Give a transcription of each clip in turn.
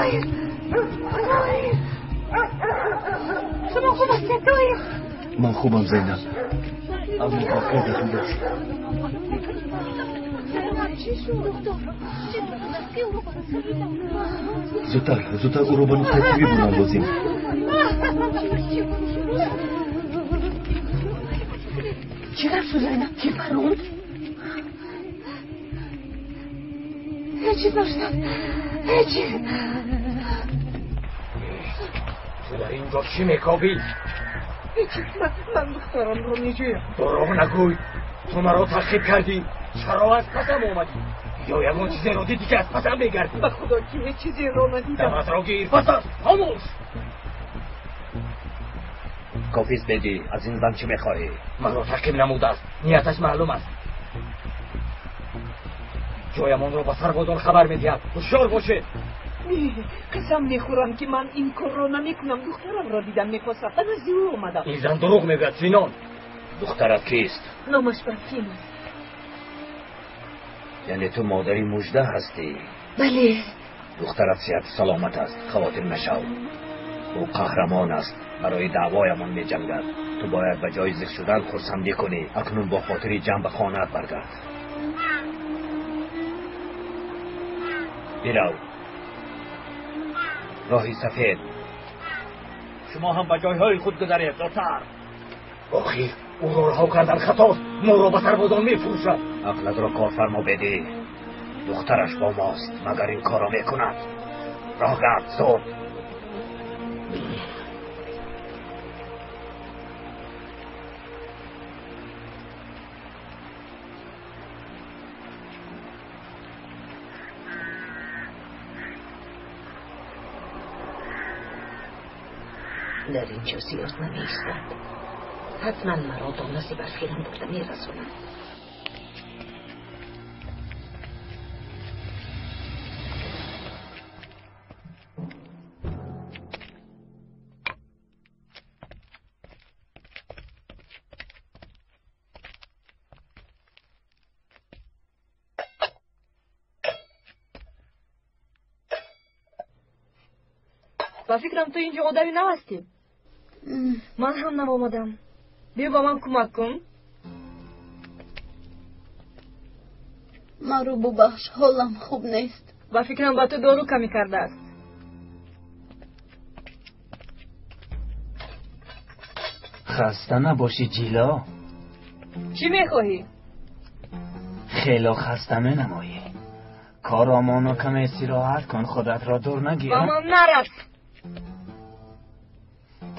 Тоҳир! Тоҳир! Шумо хуб ҳастед, Тоҳир? Ман хубам, Зайнаб, аммо хотир захм дошт. Зудтар, зудтар ӯро ба нуқтаи тиббӣ бурдан лозим. Чӣ гап шуд, Зайнаб? Кӣ паронд? Ҳеҷ чиз нашудам, ҳеҷ чиз. Ту дар ин ҷо чӣ мекобӣ? Ҳеҷ чиз. Ман духтарамро меҷӯям. Дурӯғ нагӯй, ту маро таъқиб кардӣ. Чаро аз пасам омадӣ? Ё ягон чизеро дидӣ, ки аз пасам мегардӣ? Ба худо, ки ҳеҷ чизеро надидам. Даматро гир, пас аст, хомӯш. Кофист, бедӣ, аз ин зан чӣ мехоҳӣ? Маро таъқиб намудааст, нияташ маълум аст. Ҷоямонро ба сарбозон хабар медиҳад. Ҳушёр бошед. Қасам мехӯрам, ки ман ин корро намекунам. Духтарамро дидам, мехостам, ба назди ӯ омадам. Ин зан дурӯғ мегӯяд, Синон. Духтарат кист? Номаш Барфин аст. Яъне ту модари Мужда ҳастӣ? Бале. Духтарат сиҳату саломат аст, хавотир нашав. Ӯ қаҳрамон аст, барои даъвоямон меҷангад. Ту бояд ба ҷои зиқ шудан хурсандӣ кунӣ. Акнун бо хотири ҷамъ ба хонаат баргард. Бирав. Роҳи сафед. Шумо ҳам ба ҷойҳои худ гузаред, зудтар. Охир ӯро раҳо кардан хатост, моро ба сарбозон мефурӯшад. Ақлатро корфармо, бедӣ. Духтараш бо мост, магар ин корро мекунад? Роҳ гард, зуд. Дар ин ҷо зиёд намеистад. Ҳатман маро то назди Барфинам бурда мерасонад. Ба фикрам, ту ин ҷо одами нав ҳастӣ. Ман ҳам нав омадам. Биё, ба ман кӯмак кун. Маро бубахш, ҳолам хуб нест. Ба фикрам, ба ту дору камӣ кардааст. Хаста набошӣ, Ҷило. Чӣ мехоҳӣ? Хело хаста менамоӣ. Коромону каме истироҳат кун, худатро дур нагир. Ба ман нарас.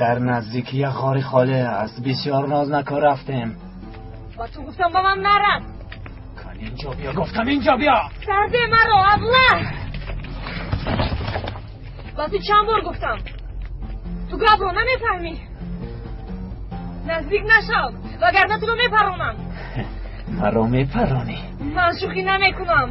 Дар наздикӣ як ғори холӣ аст, бисёр ноз накун, рафтем. Ба ту гуфтам, ба ман нарас. Кан, инҷо биё, гуфтам, инҷо биё. Сарде маро, аблаҳ! Ба ту чанд бор гуфтам, ту гапро намефаҳмӣ. Наздик нашав, вагарна туро мепаронам. Маро мепаронӣ? Ман шӯхӣ намекунам.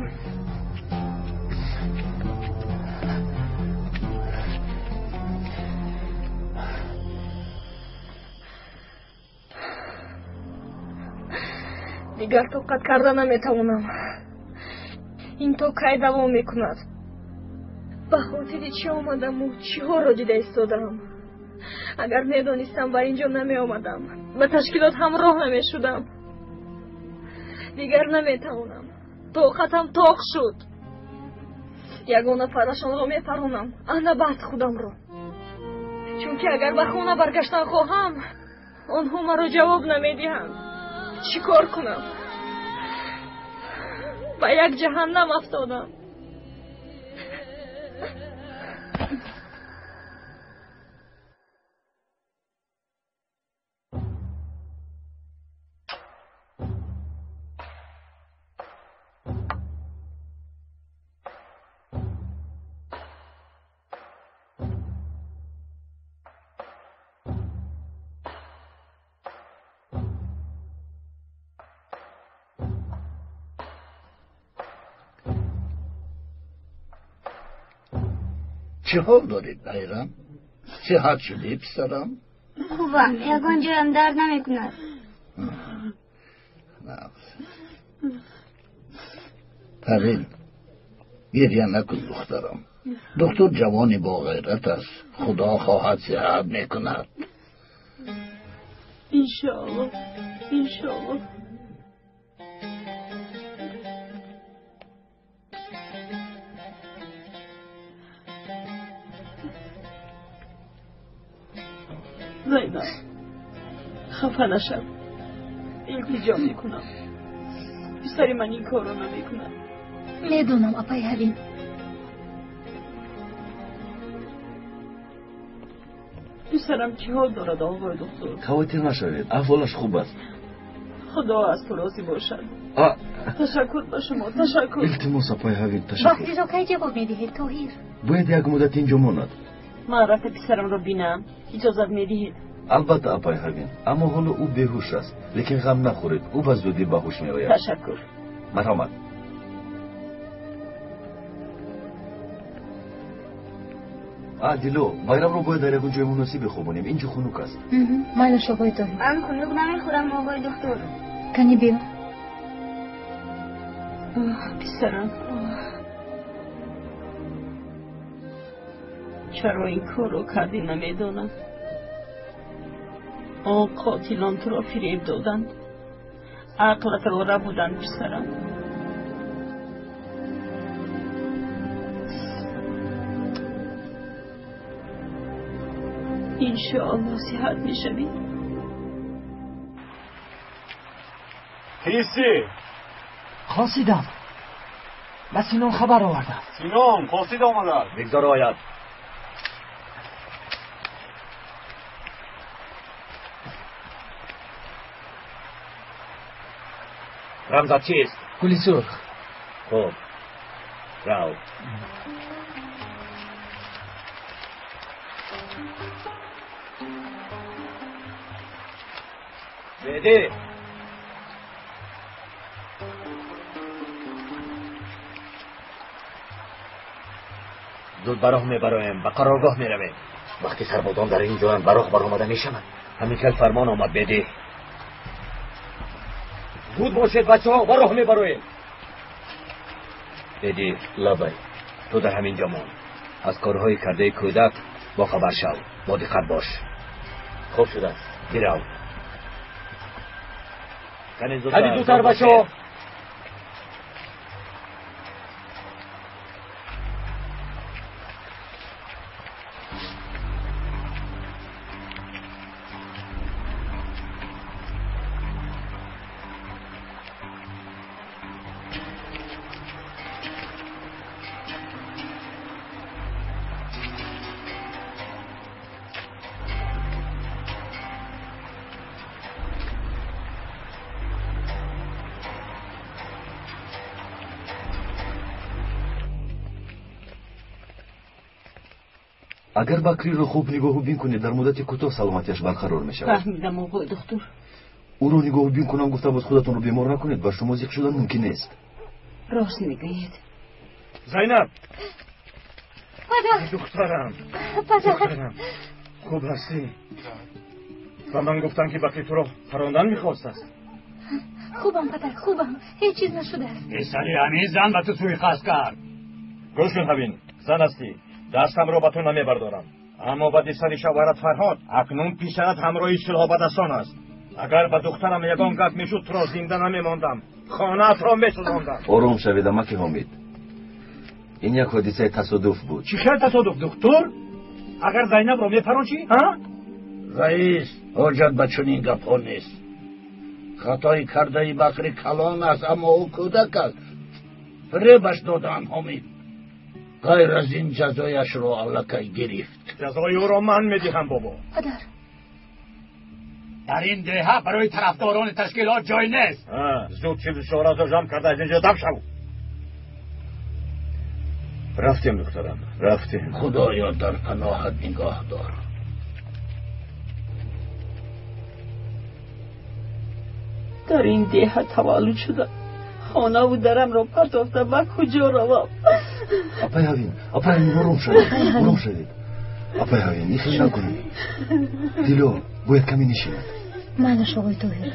Дигар тоқат карда наметавонам. Ин то кай давом мекунад? Ба хотири чӣ омадаму чиҳоро дида истодаам? Агар медонистам, ба ин ҷо намеомадам, ба ташкилот ҳамроҳ намешудам. Дигар наметавонам, тоқатам тоқ шуд. Ягона парашонро мепаронам, ана баъд худамро, чунки агар ба хона баргаштан хоҳам, онҳо маро ҷавоб намедиҳанд. Чӣ кор кунам? Ба як ҷаҳаннам афтодам. Чӣ ҳол доред, Байрам? Сиҳат шудӣ, писарам? Хубам, ягон ҷоям дард намекунад. Парин, гирья накун, духтарам. Духтур ҷавони боғайрат аст. Худо хоҳад сиҳат мекунад. Иншоаллоҳ, иншоаллоҳ. Зайнаб, хафа нашав. Илтиҷо мекунам. Писари ман ин корро намекунад. Медонам, апай Ҳавин. Писарам чӣ ҳол дорад, оғои духтур? Хавотир нашавед, аҳволаш хуб аст. Худо аз ту розӣ бошад. Ташаккур ба шумо, ташаккур. Илтимос, апай Ҳавин, ташаккур. Бахтиро кай ҷавоб медиҳед, Тоҳир? Бояд як муддат инҷо монад. Ман рафта писарамро бинам. Иҷозат медиҳед? Албатта, апай Ҳавин, аммо ҳоло ӯ беҳуш аст. Лекин ғам нахӯред, ӯ ба зудӣ ба ҳуш меояд. Ташаккур. Марҳамат. Дило, Байрамро бояд дар ягон ҷои муносибе хобонем. Ин ҷо хунук аст. Майлаш, оғои Тоҳир. Ман хунук намехӯрам, оғои духтур. Кани биё. Писарам, чаро ин корро кардӣ намедонам. Он қотилон туро фиреб доданд, ақлатро рабуданд, писарам. Иншоаллоҳ сиҳат мешавӣ. Кисти? Қосидам. Ба Синон хабар овардам. Синон, қосид омадааст. Бигзор ояд. Рамзат чист? Гули сурх. Хуб, рав. Беди. Зуд ба роҳ мебароем, ба қароргоҳ меравем. Вақти сарбозон дар ин ҷоянд, ба роҳ баромада мешаванд. Ҳамин хел фармон омад, Беди. Зуд бошед, бачаҳо, ба роҳ мебароем. Беди, лабай. Ту дар ҳамин ҷо мон. Аз корҳои кардаи кӯдак бохабар шав, бодиққат бош. Хуб шудааст. Бирав. Кани зудтар, бачаҳо. Агар Бакриро хуб нигоҳубин кунед, дар муддати кӯтоҳ саломатиаш барқарор мешавад. Фаҳмидам, оғои духтур. Ӯро нигоҳубин кунам гуфта боз худатонро бемор накунед, ба шумо зиқ шудан мумкин нест. Рост мегӯед. Зайнаб! Падар! Духтарам! Падар! Хуб ҳастӣ? Ба ман гуфтанд, ки Бакри туро парондан мехостааст. Хубам, падар, хубам. Ҳеҷ чиз нашудааст. Писари ҳамин зан ба ту суиқасд кард. Гӯш кун, Ҳавин, зан ҳастӣ. Дастамро ба ту намебардорам. Аммо баъди сари шавҳарат Фарҳод, акнун писарат ҳамроҳи силоҳбадасон аст. Агар ба духтарам ягон гап мешуд, туро зинда намемондам, хонаатро месӯзондам. Ором шавед, амаки Ҳомид. Ин як ҳодисаи тасодуф буд. Чӣ хел тасодуф, духтур? Агар Зайнабро мепарон чӣ? Раис, ҳоҷат ба чунин гапҳо нест. Хатои кардаи Бакри калон аст, аммо ӯ кӯдак аст. Фиребаш додаанд, Ҳомид. Ғайр аз ин ҷазояшро аллакай гирифт. Ҷазои ӯро ман медиҳам, бобо. Падар, дар ин деҳа барои тарафдорони ташкилот ҷой нест. Зуд чизу шӯҳратро ҷамъ карда аз инҷо дам шав. Рафтем, духтарам, рафтем. Худоё, дар паноҳат нигоҳ дор. Дар ин деҳа таваллуд шуда, хонаву дарамро партофта ба куҷо равам? Апай Ҳавин, апай Ҳавин, ором шавед, ором шавед. Апай Ҳавин, ин хел накунед. Дило, бояд каме нишинад. Майлаш, оғои Тоҳир.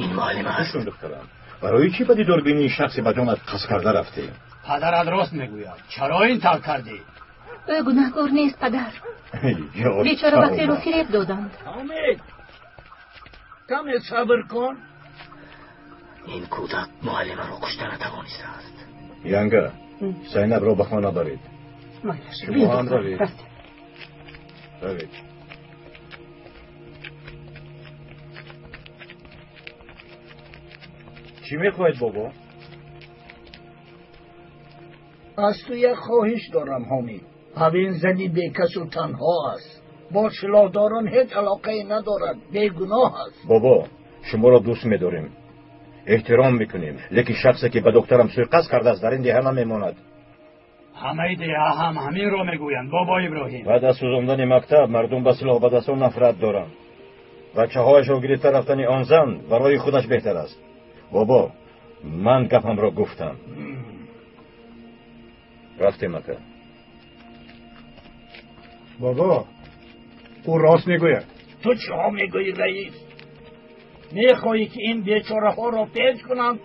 Ин муаллим аст. Гӯш духтарам, барои чӣ ба дидорбинии шахсе ба ҷонат қасд карда рафтӣ? Падарат рост мегӯяд. Чаро ин тавр кардӣ? Ӯ гунаҳкор нест, падар. Бечора Бакриро фиреб доданд. Ҳомид, каме сабр кун. Ин кӯдак муаллимаро кушта натавонистааст. Янга, Зайнабро ба хона баред. Шумо ҳам равед. Равед. Чӣ мехоҳед, бобо? Аз ту як хоҳиш дорам, Ҳомид. Ҳавин зани бекасу танҳо аст. Бо силоҳдорон ҳеҷ алоқае надорад. Бегуноҳ аст. Бобо, шуморо дӯст медорем, эҳтиром мекунем, лекин шахсе ки ба духтарам суиқасд кардааст, дар ин деҳа намемонад. Ҳамаи деҳа ҳам ҳаминро мегӯянд, бобо Иброҳим. Баъд аз сӯзондани мактаб мардум ба силоҳбадасон нафрат доранд. Бачаҳояшро гирифта рафтани он зан барои худаш беҳтар аст. Бобо, ман гапамро гуфтам. Рафтем, ака. Бобо, ӯ рост мегӯяд. Ту чиҳо мегӯӣ, раис? Мехоҳӣ ки ин бечораҳоро печ кунам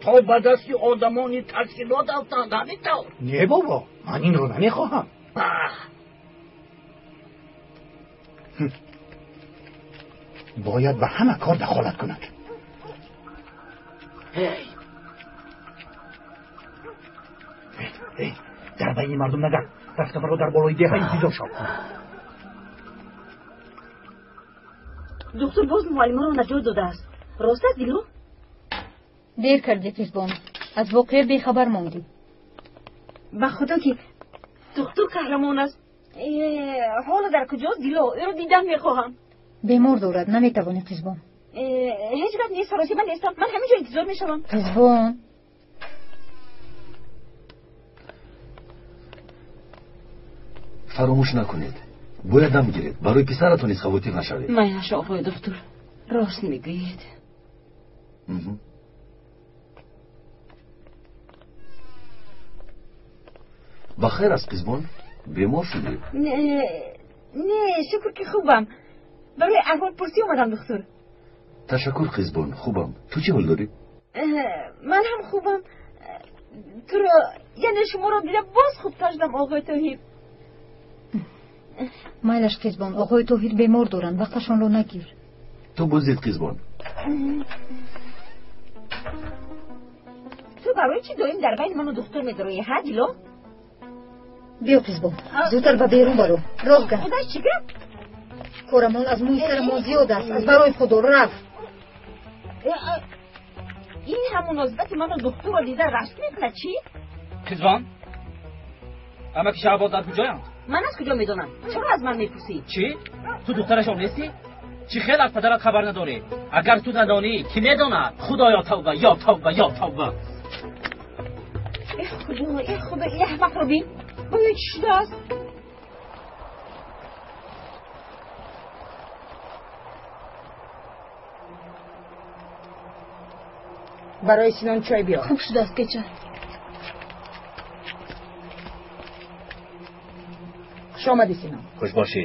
то ба дасти одамони ташкилот афтанд, ҳамин тавр? Не, бобо, ман инро намехоҳам. Бояд ба ҳама кор дахолат кунад. Дар байни мардум нагард. Рафта маро дар болои деҳа интизор шав. Доктор боз муаллимаро наҷот додааст. Рост аст, Дило? Дер кардӣ, Қизбон. Аз воқеа бехабар мондӣ. Ба худо ки доктор қаҳрамон аст. Ҳоло дар куҷост, Дило? Ӯро дидан мехоҳам. Бемор дорад, наметавонӣ, Қизбон. Ҳеҷ гап нест, саросима нестам. Ман ҳамин ҷо интизор мешавам. Қизбон, фаромӯш накунед, бояд дам гиред. Барои писаратон низ хавотир нашавед. Майлаш, оғои доктор, рост мегӯед. Ба хайр аст, Қизбон? Бемор шудӣ? Не, шукр ки хубам. Барои аҳволпурсӣ омадам, доктор. Ташаккур, Қизбон, хубам. Ту чӣ ҳол дорӣ? Ман ҳам хубам. Туро, яъне шуморо дида боз хубтар шудам, оғои Тоҳир. Майлаш, Қизбон, оғои Тоҳир бемор доранд, вақташонро нагир. Ту бузид, Қизбон. Ту барои чӣ доим дар байни ману духтур медароӣ, ҳа, Дило? Биё, Қизбон, зудтар ба берун баро. Роҳ гап. Худаш чӣ гап? Корамон аз мӯи сарамон зиёд аст. Аз барои худо рафт. Ин ҳам муносибати ману духтурро дида рашк мекунад, чӣ? Қизбон, амаки Шаҳбоз дар куҷоянд? Ман аз куҷо медонам? Чаро аз ман мепурсӣ? Чӣ? Ту духтарашон нестӣ? Чӣ хел аз падарат хабар надорӣ? Агар ту надонӣ, кӣ медонад? Худоё, тавба, ё тавба, ё тавба. Э худо, э худо, ин аҳмақро бин. Боё чӣ шудааст? Барои Синон чой биёр. Хуб шудааст, кеча. Хуш омадӣ, Синон. Хуш бошӣ,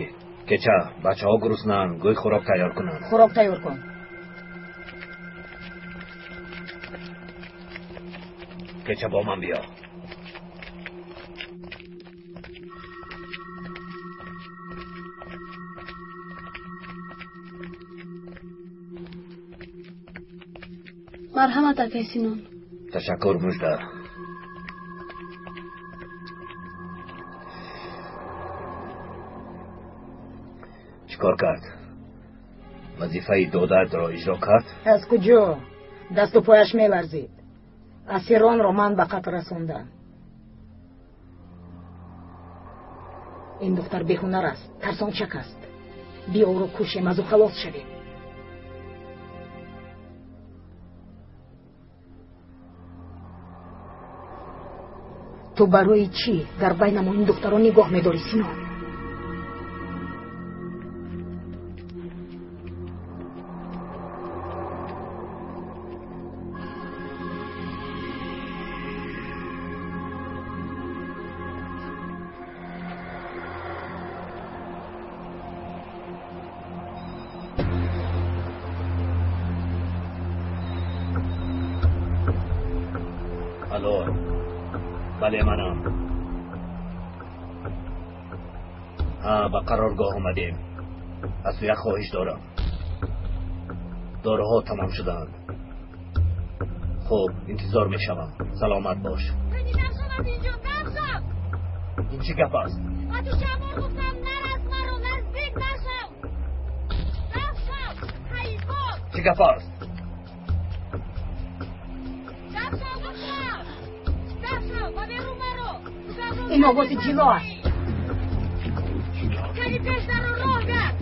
кеча. Бачаҳо гуруснанд, гӯй хӯрок тайёр кунанд. Хӯрок тайёр кун. Кеча, бо ман биё. Марҳамат, акай Синон. Ташаккур, Мужда. Чӣ кор кард? Вазифаи додарро иҷро кард? Аз куҷо? Дасту пояш меларзид. Асиронро ман ба қатл расондам. Ин духтар беҳунар аст, тарсончак аст. Биё ӯро кушем, аз ӯ халос шавем. Ту барои чӣ дар байнамон ин духтарон нигоҳ медорӣ, Синон? Алло, бале манам. Ҳа, ба қароргоҳ омадем. Аз ту як хоҳиш дорам. Доруҳо тамом шудаанд. Хуб, интизор мешавам. Саломат бош. Ин чӣ гап аст? Ба ту чанд бор гуфтам, нарас маро, наздик нашав. Дафшав, ҳайвон. Чӣ гап аст? Дафшав гуфтам. Дафшав, ба берун маро. Ин овози ҷило аст. Кани пеш даро, роҳ гард.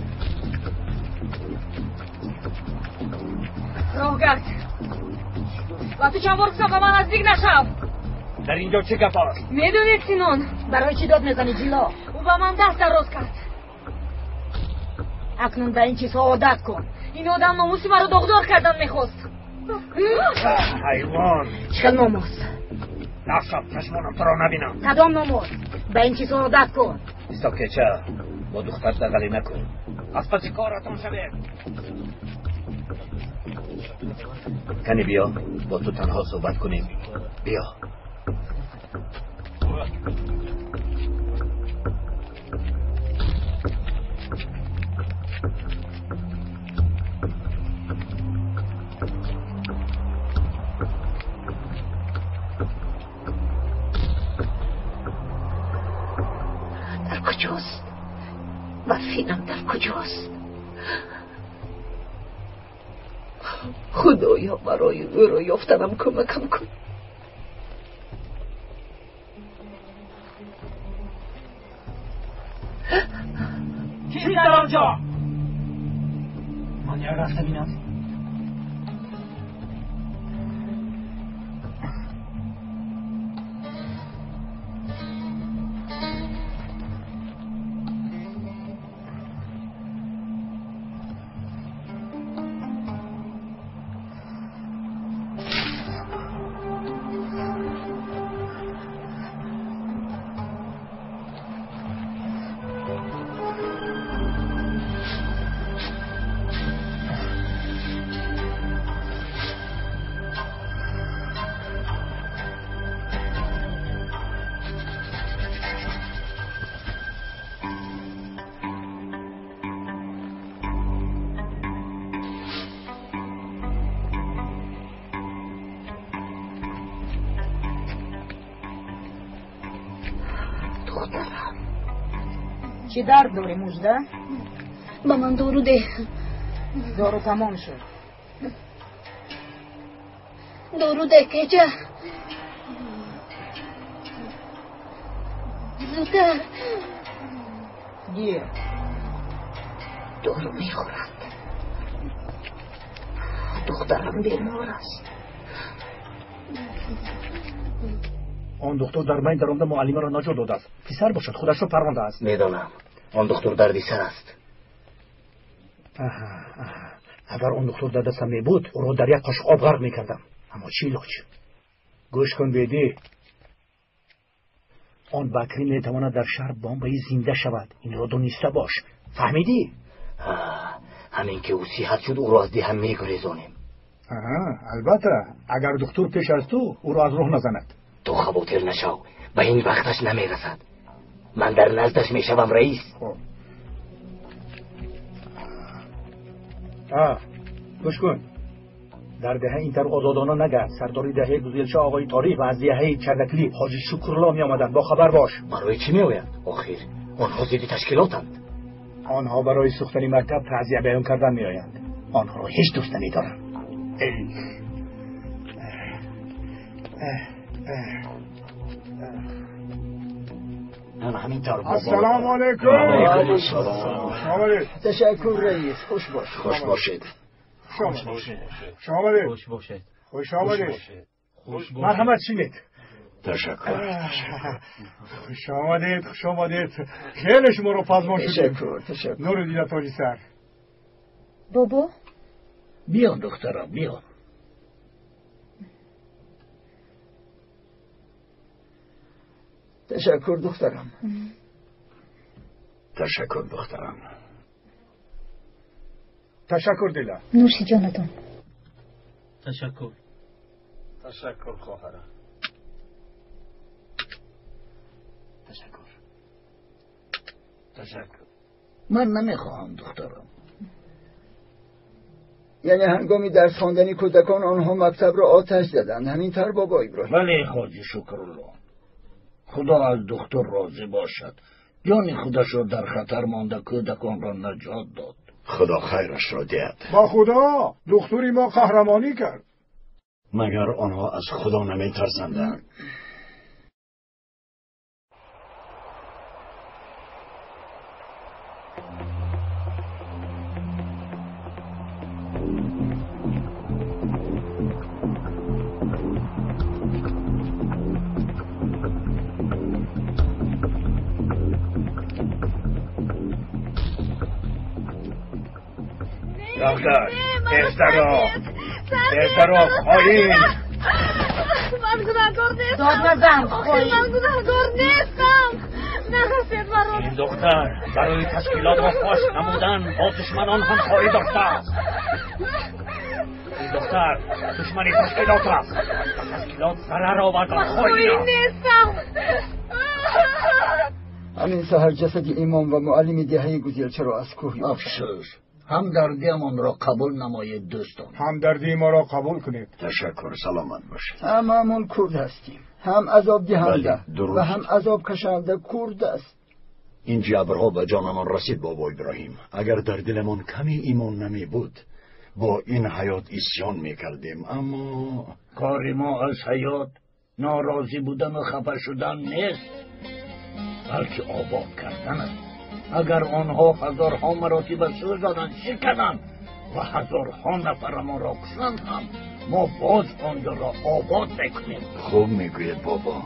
Роҳ гард. Ба ту чанд бор гуфтам, ба ман наздик нашав. Дар инҷо чӣ гап аст? Медонед, Синон? Барои чӣ дод мезанӣ, ҷило? Ӯ ба ман даст дароз кард. Акнун ба ин чизҳо одат кун. Ин одам номуси маро доғдор кардан мехост. Ҳайвон! Чӣ хел номус? Дафшав, чашмонам туро набинам. Кадом номус? Ба ин чизҳо одат кун. Истокеча, бо духтар дағалӣ накун. Аз паси коратон шавед. Кани биё, бо ту танҳо суҳбат кунем. Биё. Дар куҷост? Барфинам дар куҷост? Худоё, барои ӯро ёфтанам кӯмакам кун. Кист дар онҷо? Ман як рафта бинам. Чӣ дард дорӣ, мужда? Ба ман дору деҳ. Дору тамом шуд. Дору деҳ, кеча. Зудтар. Гир. Дору мехӯрад. Духтарам бемор аст. Он духтур дар байн даромада муаллимаро наҷот додааст. Писар бошад, худашро парвондааст. Медонам. Он духтур дарди сар аст. Агар он духтур дар дастам мебуд, ӯро дар як қошуқ об ғарқ мекардам. Аммо чӣ илоҷ? Гӯш кун, бедӣ. Он бакрӣ метавонад дар шаҳр бомбаи зинда шавад. Инро дониста бош. Фаҳмидӣ? Ҳамин ки ӯ сиҳат шуд, ӯро аз деҳа мегурезонем. Албатта, агар духтур пеш аз ту ӯро аз роҳ назанад. Ту хавотир нашав, ба ин вақташ намерасад. Ман дар наздаш мешавам, раис. Гӯш кун, дар деҳа ин тавр озодона нагард. Сардори деҳаи Гузелча оғои Торих ва аз деҳаи Чардаклӣ ҳоҷи Шукрулло меомаданд. Бохабар бош. Барои чӣ меоянд? Охир онҳо зидди ташкилотанд. Онҳо барои сӯхтани мактаб таъзия баён кардан меоянд. Онҳоро ҳеҷ дӯст намедорам. Ассалому алайкум. Ташаккур, раис. Хуш бошед. Хуш бошед. Хуш бошед. Хуш бошед. Хуш омадед. Марҳамат, шинед. Ташаккур. Хуш омадед, хуш омадед. Хеле шуморо пазмон шудем. Ташаккур, ташаккур. Нури дида тоҷи сар. Бобо? Биё, духтарам, биё. Ташаккур, духтарам. Ташаккур, духтарам. Ташаккур, Дила. Нӯши ҷонатон. Ташаккур. Ташаккур, хоҳарам. Ташаккур. Ташаккур. Ман намехоҳам духтарам. Яъне ҳангоми дарс хондани кӯдакон онҳо мактабро оташ заданд. Ҳамин тавр бобо Иброҳим? Бале ҳоҷи Шукрулло. Худо аз духтур розӣ бошад. Ҷони худашро дар хатар монда кӯдаконро наҷот дод. Худо хайрашро диҳад. Ба Худо духтури мо қаҳрамонӣ кард. Магар онҳо аз Худо наметарсанданд? تزدرا خائن. من گناهکار نیستم. داد نزن خائن. من گناهکار نیستم. نرسید مرا. این دختر برای تشکیلات را فاش نمودن با دشمنان همکاری داشته است. این دختر دشمن تشکیلات است. تشکیلات ضرر آورده. خائن نیستم. همین سحر جسد امام و معلم دهه گزیلچه را از کوه یافت. افسوس. همدردیمان را قبول نمایید دوستان. همدردی ما را قبول کنید. تشکر، سلامت باشید. هممون کرد هستیم. هم عذاب دهنده و هم عذاب کشنده کرد است. این جبرها به جانمان رسید بابا ابراهیم. اگر در دلمان کمی ایمان نمی بود با این حیات عصیان می کردیم. اما کار ما از حیات ناراضی بودن و خفه شدن نیست، بلکه آباد کردن است. اگر آنها هزارها مراتب سوزانند، شکنند و هزارها نفر ما را کشند هم ما باز آنجا را آباد میکنیم. خوب میگوید بابا،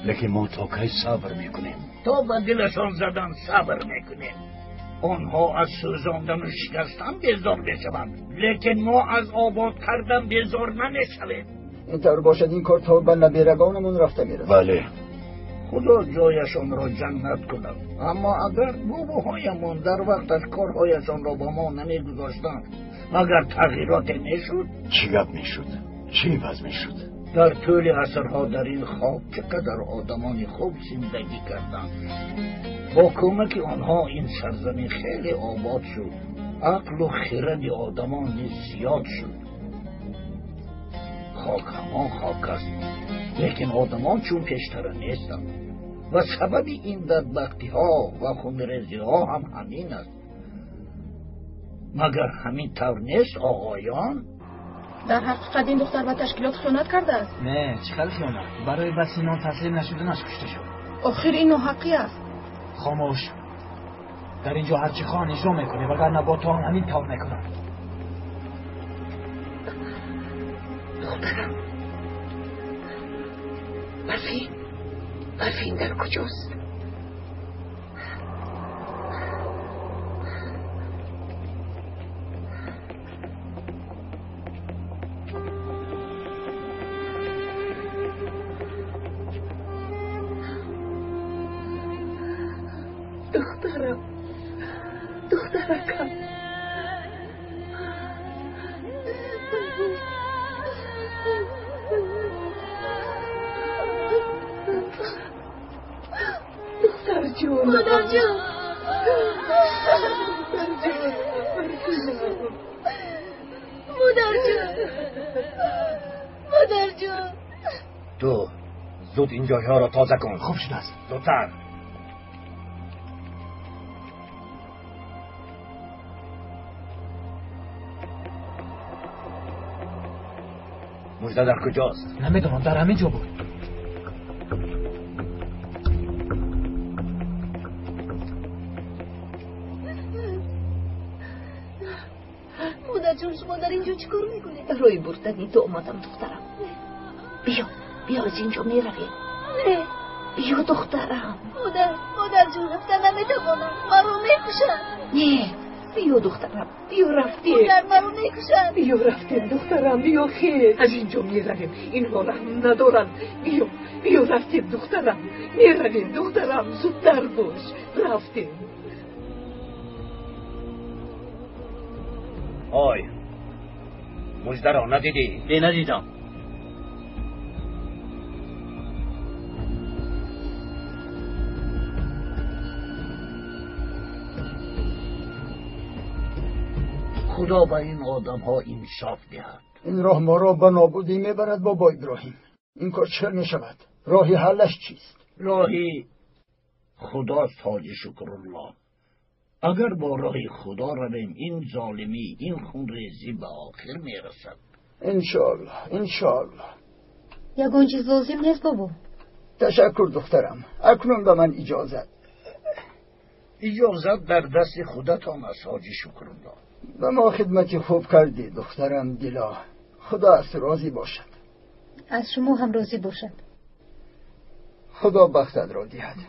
لیکن ما تا کی صبر میکنیم؟ تا به دلشان زدن صبر میکنیم. آنها از سوزاندن و شکستن بیزار میشوند، لیکن ما از آباد کردن بیزار نمیشویم. اینطور باشد این کار تا به نبیرگانمون رفته میرسد. بله، خدا جایشان را جنت کند. اما اگر باباهایمان در وقتش کارهایشان را با ما نمیگذاشتند، مگر تغییرات میشد؟ چی گپ میشد؟ چی وضع میشد؟ در طول عصرها در این خاک چقدر آدمان خوب زندگی کردند. با کمک آنها این سرزمین خیلی آباد شد. عقل و خرد آدمان نیز زیاد شد. خاک همان خاک است، لیکن آدمان چون پیشتر نیستند و سبب این بدبختی ها و خونریزی ها هم همین است. مگر همین طور نیست آقایان؟ در حقیقت این دختر به تشکیلات خیانت کرده است. نه، چقدر خیانت؟ برای بسینان تسلیم نشدنش کشته شد. آخر این ناحقی است. خاموش. در اینجا هرچی خواهن اجرا میکنه، وگرنه با تو هم همین طور میکنم. دخترم برفین در کجاست؟ دخترم، دخترکم، دختر جون، مادر جون، مادر جون، مادر جون. تو زود این جایها را تازه کن. خوب شده است. زودتر. مژده در کجاست؟ نمیدونم، در همین جا بود. مادر جون، شما در اینجا چیکار میکنید؟ برای بردن تو آمدم دخترم. بیا، بیا از اینجا میرویم. نه، بیا دخترم. مادر جون، رفتن نمیتوانم، مرا میکشند. نه، بیا دخترم، بیا رفتیم. مادر مرا میکشند. بیا رفتیم دخترم، بیا خیر. از اینجا میرویم، اینها رحم ندارن. بیا، بیا رفتیم دخترم، میرویم دخترم، زودتر باش، رفتیم. آی، مژده را ندیدی؟ نه، ندیدم. Худо ба ин одамҳо инсоф диҳад. Ин роҳ моро ба нобудӣ мебарад, бобо Иброҳим. Ин кор чӣ мешавад? Роҳи ҳаллаш чист? Роҳи худост, ҳоҷи Шукруллоҳ. Агар бо роҳи худо равем, ин золимӣ, ин хунрезӣ ба охир мерасад. Иншоаллоҳ, иншоаллоҳ. Ягон чиз лозим нест, бобо? Ташаккур, духтарам. Акнун ба ман иҷозат. Иҷозат дар дасти худатон аст, ҳоҷи Шукруллоҳ. Ба мо хидмати хуб кардӣ, духтарам Дило. Худо аз ту розӣ бошад. Аз шумо ҳам розӣ бошад. Худо бахтат ро диҳад.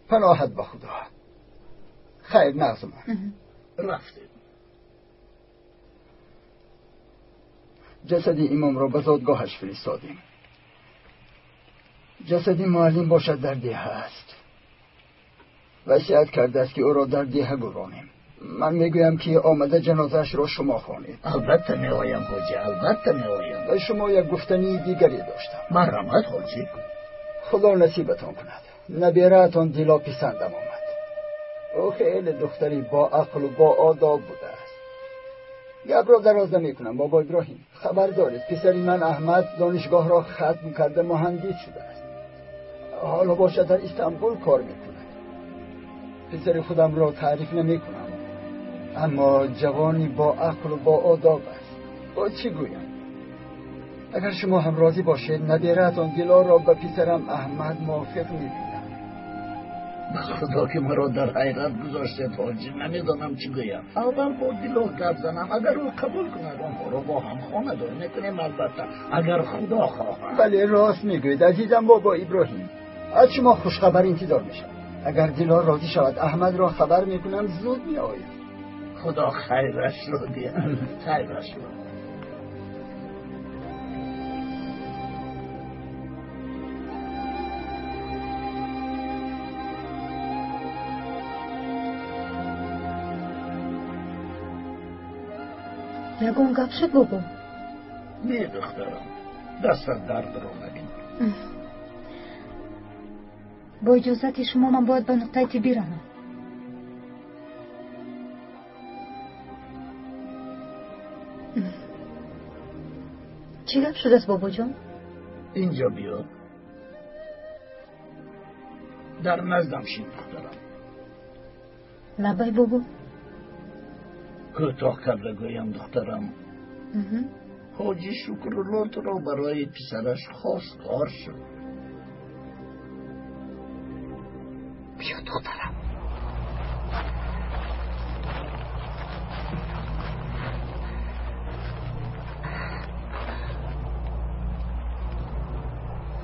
Паноҳат ба Худо. Хайр, нағзмон. Рафтем. Ҷасади имомро ба зодгоҳаш фиристодем. Ҷасади муаллим бошад дар деҳа аст. Васият кардааст, ки ӯро дар деҳа гӯронем. Ман мегӯям, ки омада ҷанозаашро шумо хонед. Албатта меоям, ҳоҷӣ, албатта меоям. Ба шумо як гуфтании дигаре доштам. Марҳамат, ҳоҷӣ. Худо насибатон кунад. Набираатон Дило писандам омад. Ӯ хеле духтари бо ақлу бо одоб будааст. Гапро дароз намекунам, бобо Иброҳим. Хабар доред, писари ман Аҳмад донишгоҳро хатм карда муҳандис шудааст. Ҳоло бошад дар Истанбул кор мекунад. Писари худамро таъриф намекунам, аммо ҷавони бо ақлу бо одоб аст. Бо чӣ гӯям? Агар шумо ҳам розӣ бошед, набираатон Дилоро ба писарам Аҳмад мувофиқ мебинам. Ба худо, ки маро дар ҳайрат гузоштед, ҳоҷӣ. Намедонам чӣ гӯям. Аввал бо Дило гап занам. Агар ӯ қабул кунад, онҳоро бо ҳам хонадор мекунем, албатта, агар худо хоҳад. Бале, рост мегӯед, азизам бобо Иброҳим. Аз шумо хушхабар интизор мешавад. Агар Дило розӣ шавад, Аҳмадро хабар мекунам, зуд меояд. Худо хайрашро диҳад, хайрашро. Ягон гап шуд, бобо? Не, духтарам, дастат дардро набин. Бо иҷозати шумо ман бояд ба нуқтаи тиббӣ равам. Чӣ гап шудааст, бобоҷон? Инҷо биё, дар наздам шин, духтарам. Лаббай, бобо. Кӯтоҳ карда гӯям, духтарам, ҳоҷи Шукрулло туро барои писараш хостгор шуд. Биё, духтарам.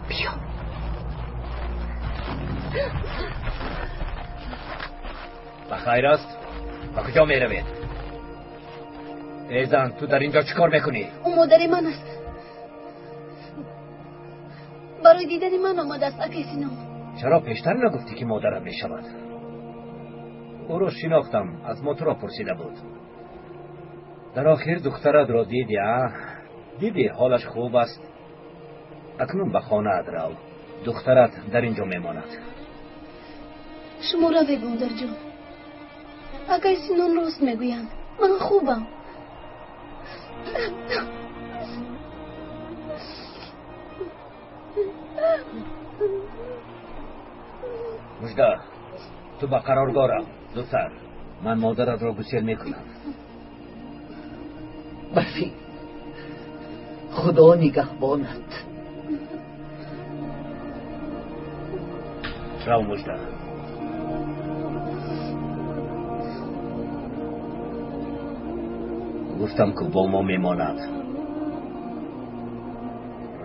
Биё. Ба хайр аст? Ба куҷо меравед? Эй зан, ту дар инҷо чӣ кор мекунӣ? Ӯ модари ман аст. Барои дидани ман омадааст, акай Сино. Чаро пештар нагуфтӣ, ки модарам мешавад? Ӯро шинохтам, аз мо туро пурсида буд. Дар охир духтаратро дидӣ, а? Дидӣ, ҳолаш хуб аст. Акнун ба хонаат рав, духтарат дар ин ҷо мемонад. Шумо равед, модарҷон. Акай Синон рост мегӯянд, ман хубам. Мужда, ту ба қароргоҳ рав зудтар, ман модаратро гусел мекунам. Барфӣ, худо нигаҳбонат. Рав, Мужда. Гуфтам, ку бо мо мемонад.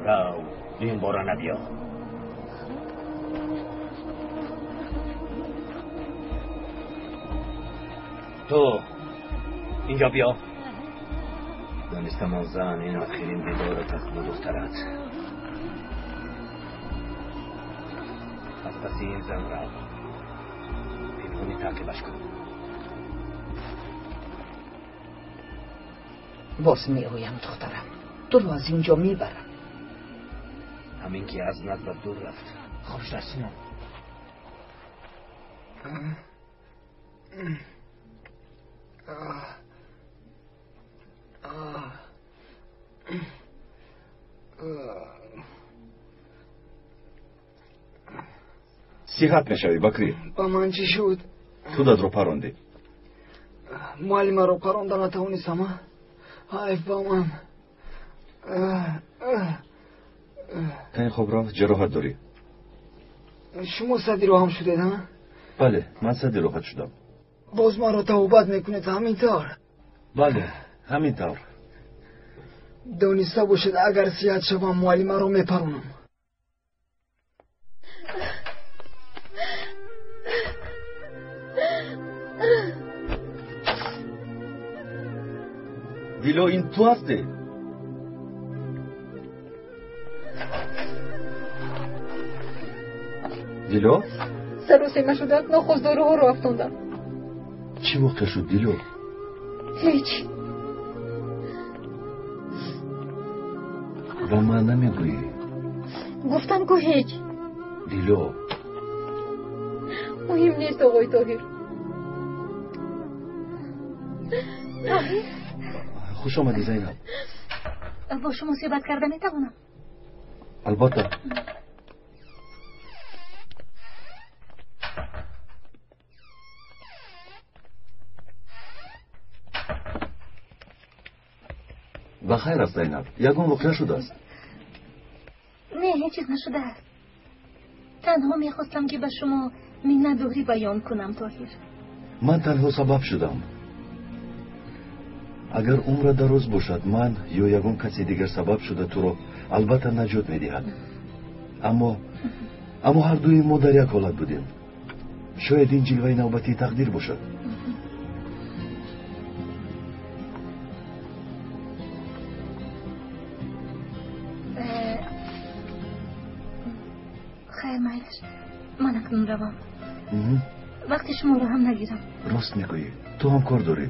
Рав, ин бора набиё. Ту инҷо биё. Донистам, он зан, ин охирин дидорат аст бо духтарат. Аз паси ин зан рав, пинҳонӣ таъқибаш кун. Боз меоям, духтарам, туро аз ин ҷо мебарам. Ҳамин ки аз наздат дур рафт. Хоб шуда, Сино. Сиҳат мешавӣ, Бакрӣ. Ба ман чӣ шуд? Худатро парондӣ. Муаллимаро паронда натавонистам. Ҳайф ба ман. Тани хоб рав, ҷароҳат дорӣ. Шумо садди роҳам шудед, а? Бале, ман садди роҳат шудам. Боз маро тавбат мекунед, ҳамин тавр? Бале, ҳамин тавр. Дониста бошед, агар сиҳат шавам, муаллимаро мепаронам. Дило, ин ту ҳастӣ? Дило? Саросема шуда, нохост доруҳоро афтондам. Чӣ воқеа шуд, Дило? Ҳеҷ. Ба ман намегӯӣ? Гуфтам ку ҳеҷ. Дило. Муҳим нест, оғои Тоҳир. Тоҳир? Хуш омадӣ, Зайнаб. Бо шумо суҳбат карда метавонам? Албатта. Ба хайр аст, Зайнаб. Ягон воқеа шудааст? Не, ҳеҷ чиз нашудааст. Танҳо мехостам, ки ба шумо миннатдорӣ баён кунам, Тоҳир. Ман танҳо сабаб шудам. Агар умра дароз бошад, ман ё ягон каси дигар сабаб шуда туро албатта наҷот медиҳад. Аммо ҳардуи мо дар як ҳолат будем. Шояд ин ҷилваи навбатии тақдир бошад. Хайр, майлаш, ман акнун равам. Вақти шуморо ҳам нагирам. Рост мегӯӣ, ту ҳам кор дорӣ.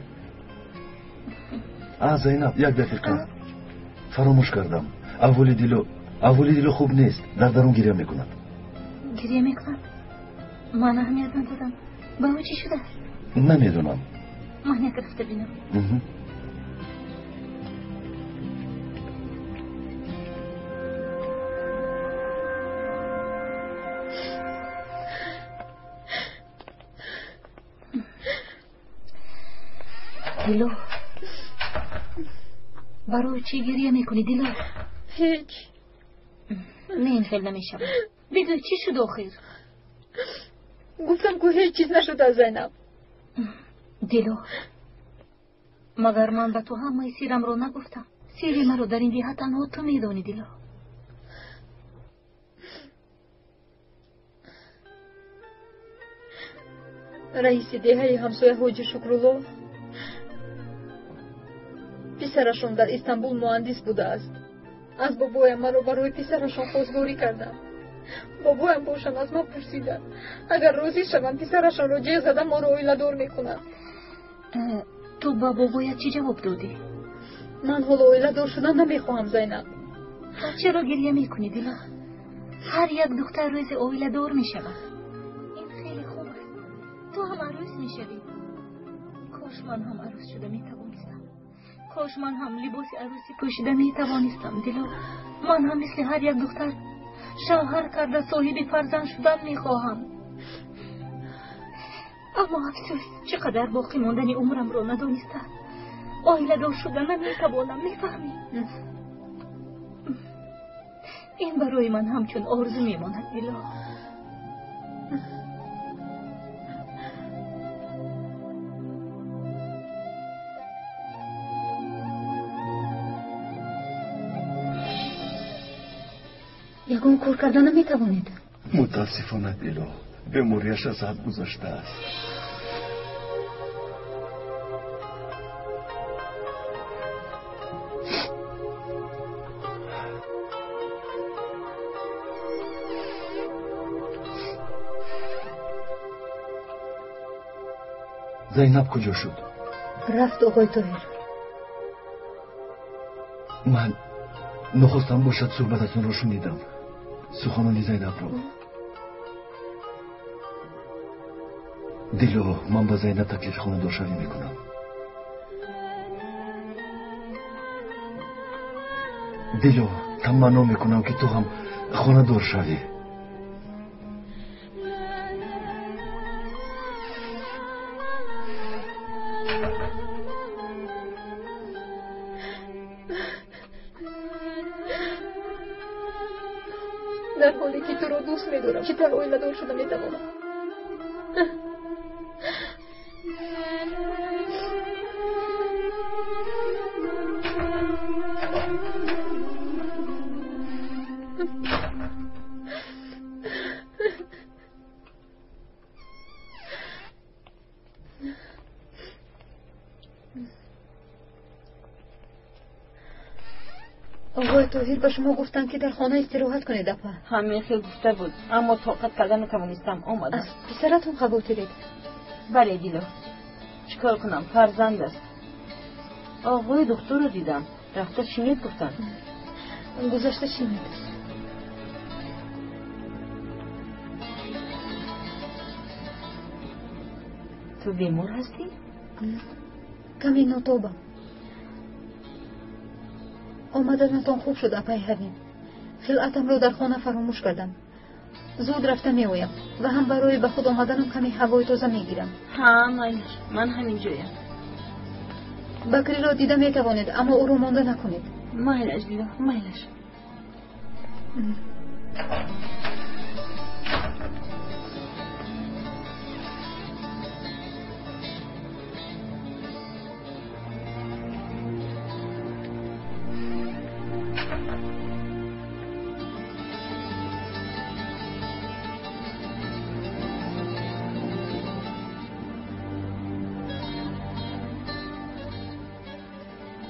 А, Зайнаб, як дақиқа. Фаромӯш кардам. Аҳволи Дило хуб нест. Дар дарун гиря мекунад. Гиря мекунад? Ман аҳамият надодам. Ба ӯ чӣ шудааст? Намедонам. Ман як рафта бинам. Дило, барои чӣ гиря мекунӣ, Дило? Ҳеҷ. Не, ин хел намешавад. Бигӯ, чӣ шуд охир? Гуфтам ку ҳеҷ чиз нашудааст, Зайнаб. Дило, магар ман ба ту ҳамаи сиррамро нагуфтам? Сирри маро дар ин деҳа танҳо ту медонӣ, Дило. Раиси деҳаи ҳамсоя Ҳоҷи Шукрулло писарашон дар Истанбул муҳандис будааст. Аз бобоям маро барои писарашон хостгорӣ карданд. Бобоям бошанд аз ман пурсиданд, агар розӣ шавам писарашонро ҷеғ зада моро оиладор мекунанд. Ту ба бобоят чӣ ҷавоб додӣ? Ман ҳоло оиладор шудан намехоҳам, Зайнаб. Чаро гиря мекунӣ, Дило? Ҳар як духтар рӯзе оиладор мешавад. Ин хеле хуб аст. Ту ҳам арӯс мешавӣ. Кош ман ҳам арӯс шуда метавонистам. Кош ман ҳам либоси арӯсӣ пӯшида метавонистам, Дило. Ман ҳам мисли ҳар як духтар шавҳар карда соҳиби фарзанд шудан мехоҳам. Аммо афсӯс, чӣ қадар боқӣ мондани умрамро надониста оиладор шуда наметавонам, мефаҳмӣ? Ин барои ман ҳамчун орзу мемонад, Дило. Ягон кор карда наметавонед? Мутаассифона, Дило, бемориаш аз ҳад гузаштааст. Зайнаб куҷо шуд? Рафт, оғои Тоҳир. Ман нохостам бошад суҳбататонро шунидам. Суханони Зайнабро. Дило, ман ба Зайнаб таклифи хонадоршавӣ мекунам. Дило, таманно мекунам, ки ту ҳам хонадор шавӣ. Дар ҳоле ки туро дӯст медорам, чӣ тавр оиладор шуда метавонам? Оғои Тоҳир ба шумо гуфтанд, ки дар хона истироҳат кунед, апа. Ҳамин хел гуфта буд, аммо тоқат карда натавонистам, омадам. Аз писаратон хавотиред? Бале, Дило, чӣ кор кунам, фарзанд аст. Оғои духтурро дидам, рафта шинед гуфтанд. Гузашта шинед. Ту бемор ҳастӣ? Каме нотобам. Омаданатон хуб шуд, апаи Ҳавин. Хилъатамро дар хона фаромӯш кардам. Зуд рафта меоям ва ҳам барои ба худ омаданам каме ҳавои тоза мегирам. Ҳа, майлаш, ман ҳамин ҷоям. Бакриро дида метавонед, аммо ӯро монда накунед. Майлаш, Дило, майлаш.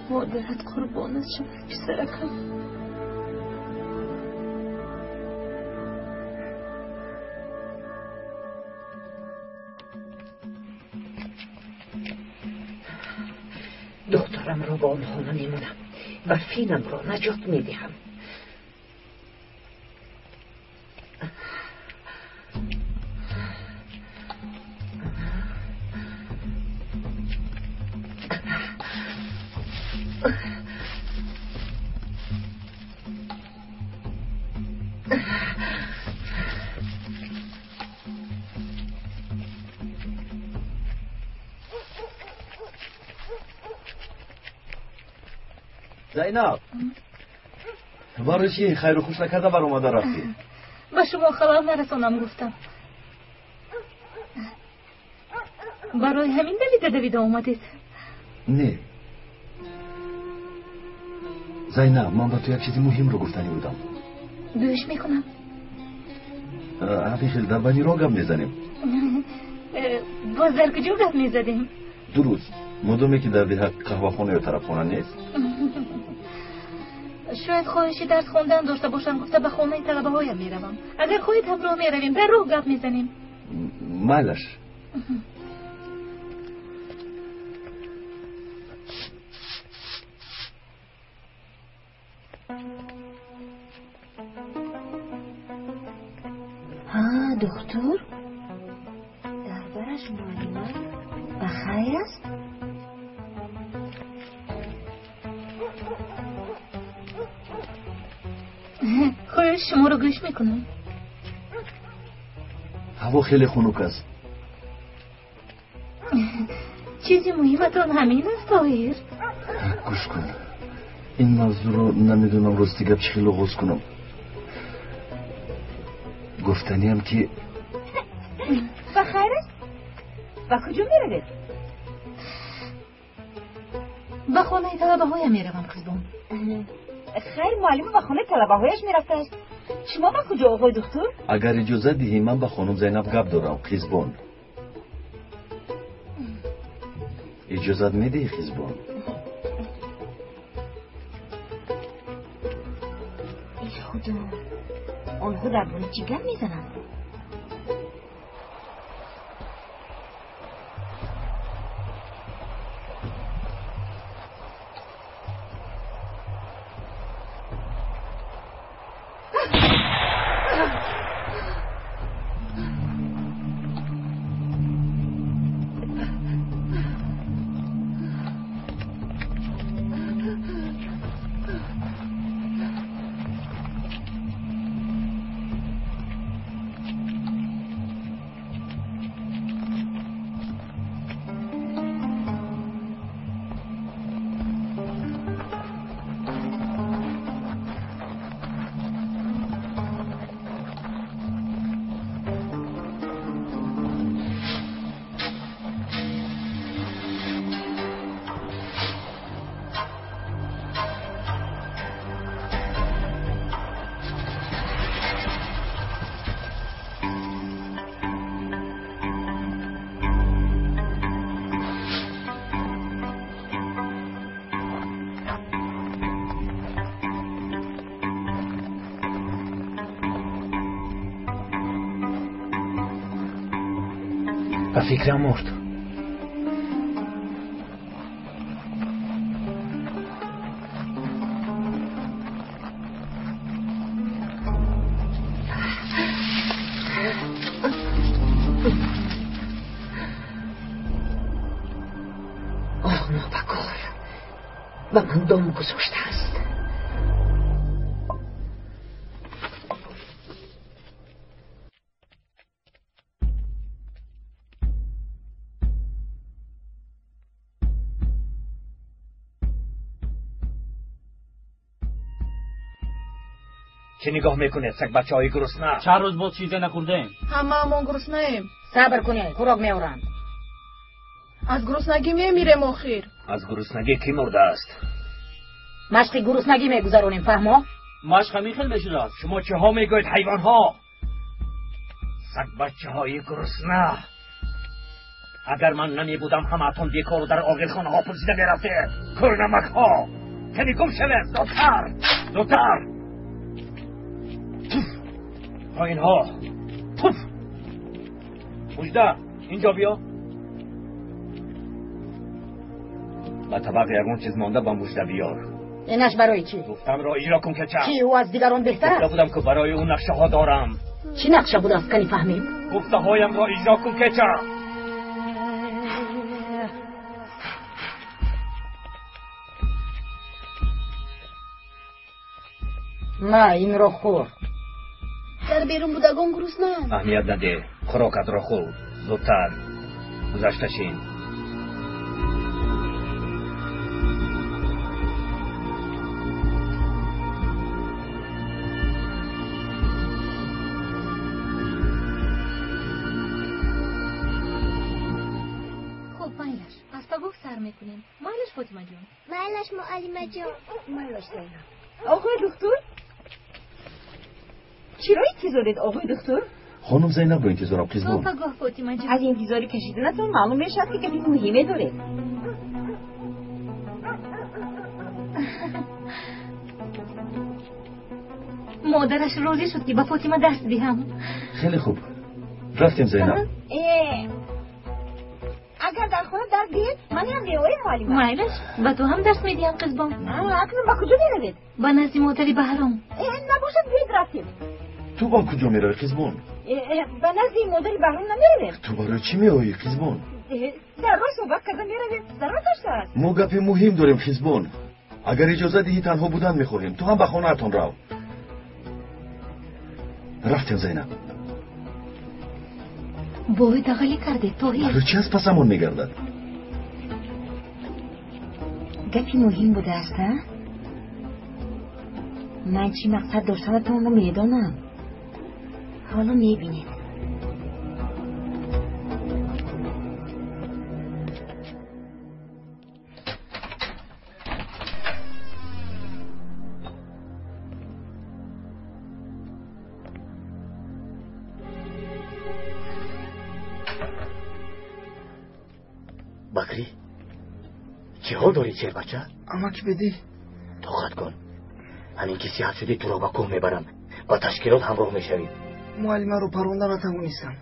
Модарат қурбонат шавад, писаракам. Духтарамро ба онҳо намемонам, барфинамро наҷот медиҳам. Зайнаб, барои чӣ хайру хуш накарда баромада рафтӣ? Ба шумо халал нарасонам гуфтам. Барои ҳамин давида давида омадед? Не, Зайнаб, ман ба ту як чизи муҳимро гуфтанӣ будам. Гӯш мекунам. Ҳамин хел дар байни роҳ гап мезанем. Боз дар куҷо гап мезадем? Дуруст, модоме ки дар деҳа қаҳвахона ё тарабхона нест. Шояд хоҳиши дарс хондан дошта бошам, гуфта ба хонаи талабаҳоям меравам. Агар хоҳед, ҳамроҳ меравем, дар роҳ гап мезанем. Майлаш. Ҳа, духтур, дар бараш муаллима ба хайр аст? Хоҳиш, шуморо гӯш мекунам. Ҳаво хеле хунук аст. Чизи муҳиматон ҳамин аст, Тоҳир? Гӯш кун, ин мавзӯъро намедонам рости гап чӣ хел оғоз кунам. Гуфтаниам ки ба хайр аст? Ба куҷо меравед? Ба хонаи талабаҳоям меравам, қизбон. Хайр, муаллима ба хонаи талабаҳояш мерафтааст. Шумо ба куҷо, оғои духтур? Агар иҷозат диҳӣ, ман ба хонум Зайнаб гап дорам, қизбон. Иҷозат медиҳӣ, қизбон? Эй худо, онҳо дар бораи чӣ гап мезананд? Ба фикрам мурд. Оҳ, нобакор ба ман дом гузоштааст. Чӣ нигоҳ мекунед, сагбачаҳои гурусна? Чанд рӯз боз чизе нахӯрдаем. Ҳамаамон гуруснаем. Сабр кунед, хӯрок меоранд. Аз гуруснагӣ мемирем охир. Аз гуруснагӣ кӣ мурдааст? Машқи гуруснагӣ мегузаронем, фаҳмо? Машқ ҳамин хел мешудааст. Шумо чиҳо мегӯед, ҳайвонҳо? Сагбачаҳои гурусна! Агар ман намебудам, ҳамаатон бекору дар оғилхонаҳо пурсида мерафтед. Кӯрнамакҳо! Ками гум шавед! Зудтар! Зудтар! Туф! Поинҳо! Туф! Мужда, инҷо биё. Ба табақ ягон чиз монда ба мужда биёр. Инаш барои чӣ? Гуфтамро иҷро кун, кеча. Чӣ, ӯ аз дигарон беҳтар аст? Гуфта будам, ки барои ӯ нақшаҳо дорам. Чӣ нақша будааст, кани фаҳмем? Гуфтаҳоямро иҷро кун, кеча. На, инро хӯр. Дар берун будагон гуруснаанд. Аҳамият надеҳ, хӯрокатро хӯр. Зудтар гузашта шин. Хуб, майлаш, аз пагоҳ сар мекунем. Майлаш, Фотимаҷон? Майлаш, муаллимаҷон. Майлаш, Зайнаб. Оғои духтур, чиро интизоред, оғои духтур? Хонум Зайнабро интизорам, қизбон. Пагоҳ, Фотимаҷон. Аз интизори кашиданатон маълум мешавад, ки гапи муҳиме доред. Модараш розӣ шуд, ки ба Фотима дарс диҳам. Хеле хуб, рафтем, Зайнаб. Агар дар хона дарс диҳед, ман ҳам меоям, муаллима. Майлаш, ба ту ҳам дарс медиҳам, қизбон. Акнун ба куҷо меравед? Ба назди модари Баҳром. Набошад, биёед рафтем. Ту ба куҷо меравӣ, қизбон? Ба назди модари Баҳром намеравем. Ту барои чӣ меоӣ, қизбон? Дар роҳ суҳбат карда меравем. Зарурат доштааст. Мо гапи муҳим дорем, қизбон. Агар иҷоза диҳӣ, танҳо будан мехоҳем. Ту ҳам ба хонаатон рав. Рафтем, Зайнаб. Бовӣ дағалӣ кардед, Тоҳир. Барои чӣ аз пасамон мегардад? Гапи муҳим будааст, а? Ман чӣ мақсад доштанатонро медонам. Ҳоло мебинед. Бакрӣ, чӣ ҳол дорӣ, шербача? Амак бедӣ. Тоқат кун. Ҳамин ки сиҳат шудӣ, туро ба кӯҳ мебарам. Ба ташкилот ҳамроҳ мешавӣ. Муаллимаро паронда натавонистам.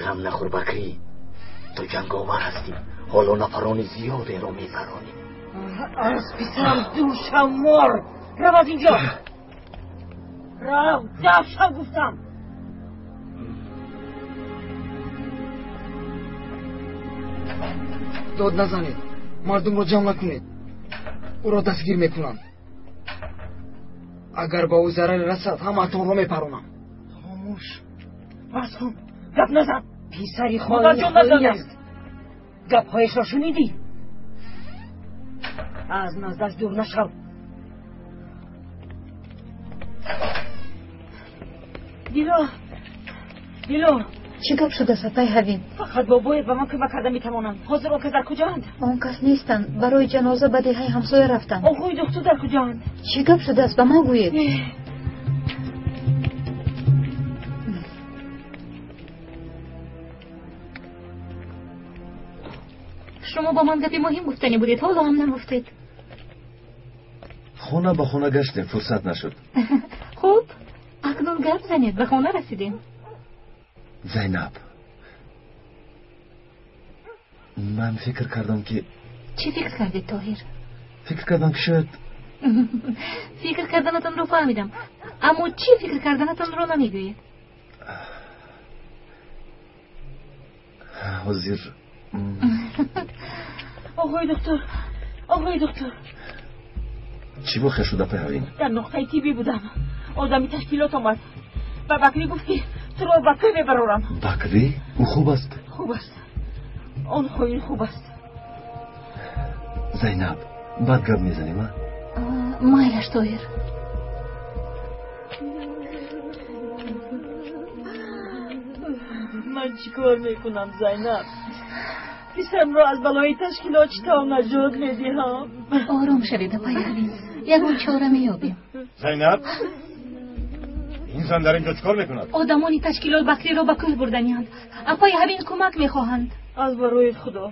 Ғам нахӯр, Бакрӣ. Ту ҷанговар ҳастӣ. Ҳоло нафарони зиёдеро мепаронӣ. Аз писарам дур шав, мор! Рав аз инҷо! Рав, даф шав, гуфтам! Дод назанед, мардумро ҷамъ накунед, ӯро дастгир мекунанд. Агар ба ӯ зараре расад, ҳамаатонро мепаронам. Хомӯш, бас кун, гап назан. Писари хоин аст. Гапҳояшро шунидӣ? Аз наздаш дур нашав. Дило, Дило. Чӣ гап шудааст, апай Ҳавин? Фақат бобоят ба ман кӯмак карда метавонанд. Ҳозир он кас дар куҷоанд? Он кас нестанд. Барои ҷаноза ба деҳаи ҳамсоя рафтанд. Оғои духтур дар куҷоанд? Чӣ гап шудааст, ба ман гӯед. Шумо ба ман гапи муҳим гуфтанӣ будед, ҳоло ҳам нагуфтед. Хона ба хона гаштем, фурсат нашуд. Хуб, акнун гап занед, ба хона расидем. Зайнаб, Ман фикр кардам ки Чӣ фикр кардед, Тоҳир? Фикр кардам ки шояд Фикр карданатонро фаҳмидам, аммо чӣ фикр карданатонро намегӯед? Ҳозир Оғои доктор, оғои доктор. Чӣ воқеа шуда, Пайҳавин? Дар нуқтаи тиббӣ будам. Одами ташкилот омад. Ба Бакрӣ гуфт ки туро ба кӯ мебарорам. Бакрӣ? Ӯ хуб аст? Хуб аст. Он хоин хуб аст. Зайнаб, бад гап мезанем, а? Майлаш, Тоҳир. Ман чӣ кор мекунам, Зайнаб? Писарамро аз балои ташкилот чӣ тавр наҷот медиҳам? Ором шавед, апайҳавин. Ягон чора меёбем. Зайнаб, ин зан дар инҷо чӣ кор мекунад? Одамони ташкилот Бакриро ба кӯҳ бурданианд. Апайҳавин кӯмак мехоҳанд. Аз барои Худо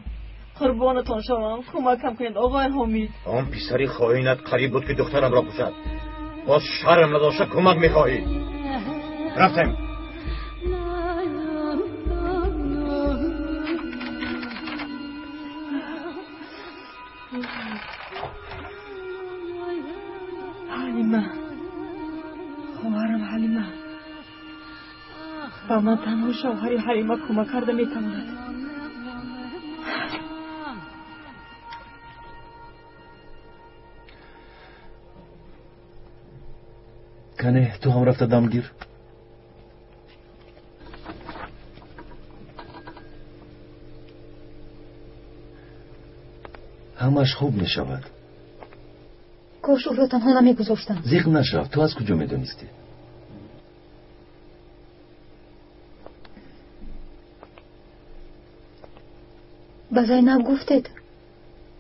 қурбонатон шавам, кӯмакам кунед, оғои Ҳомид. Он писари хоинат қариб буд ки духтарамро кушад. Боз шарм надошта кӯмак мехоҳӣ. Рафтем. Ҳалима, хоҳарам Ҳалима. Ба ман танҳо шавҳари Ҳалима кӯмак карда метавонад. Кане, ту ҳам рафта дам гир. Ҳамаш хуб мешавад. Кош ӯро танҳо намегузоштам. Зиқ нашав, ту аз куҷо медонистӣ? Ба Зайнаб гуфтед?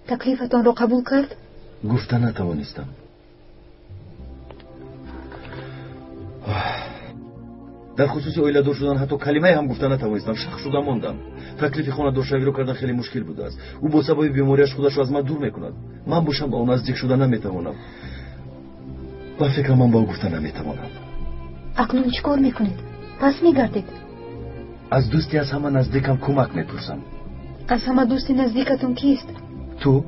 Таклифатонро қабул кард? Гуфта натавонистам. Дар хусуси оиладор шудан ҳатто калимае ҳам гуфта натавонистам. Шах шуда мондам. Таклифи хонадоршавиро кардан хеле мушкил будааст. Ӯ бо сабаби бемориаш худашро аз ман дур мекунад. Ман бошам ба ӯ наздик шуда наметавонам. Ба фикрам ман ба ӯ гуфта наметавонам. Акнун чӣ кор мекунед? Пас мегардед? Аз дӯсти аз ҳама наздикам кӯмак мепурсам. Аз ҳама дӯсти наздикатон кист? Ту?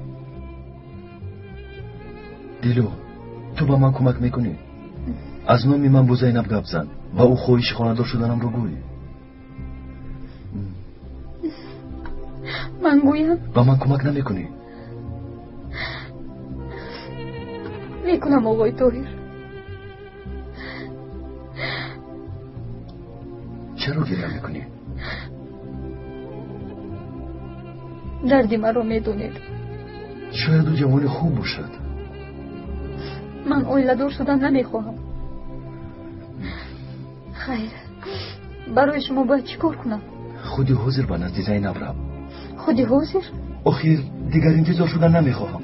Дило, ту ба ман кӯмак мекунӣ? Аз номи ман бо Зайнаб гап зан. Ба ӯ хоҳиши хонадор шуданамро гӯй. Ман гӯям? Ба ман кӯмак намекунӣ? Мекунам, оғои Тоҳир. Чаро гиря мекунӣ? Дарди маро медонед. Шояд ӯ ҷавони хуб бошад. Ман оиладор шудан намехоҳам. Хайр, барои шумо бояд чӣ кор кунам? Худи ҳозир ба назди Зайнаб рав. Худи ҳозир? Охир дигар интизор шудан намехоҳам.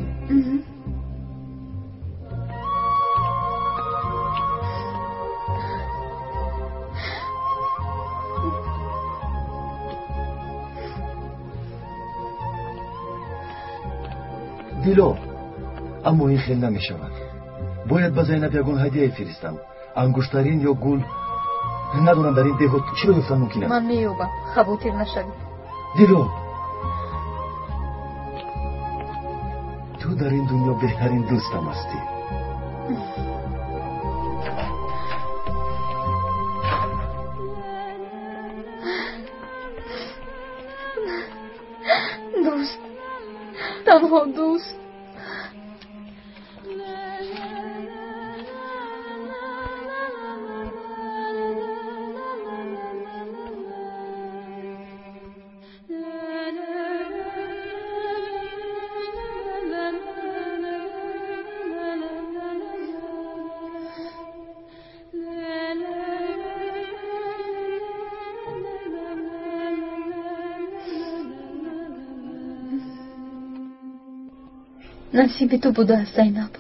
Дило, аммо ин хел намешавад. Бояд ба Зайнаб ягон ҳадияе фиристам. Ангуштарин ё гул. Надонам дар ин деҳот чиро ёфтан мумкин аст. Ман меёбам, хавотир нашавед. Дило, ту дар ин дунё беҳтарин дӯстам ҳастӣ. Дӯст, танҳо дӯст. Насиби ту будааст, Зайнаб.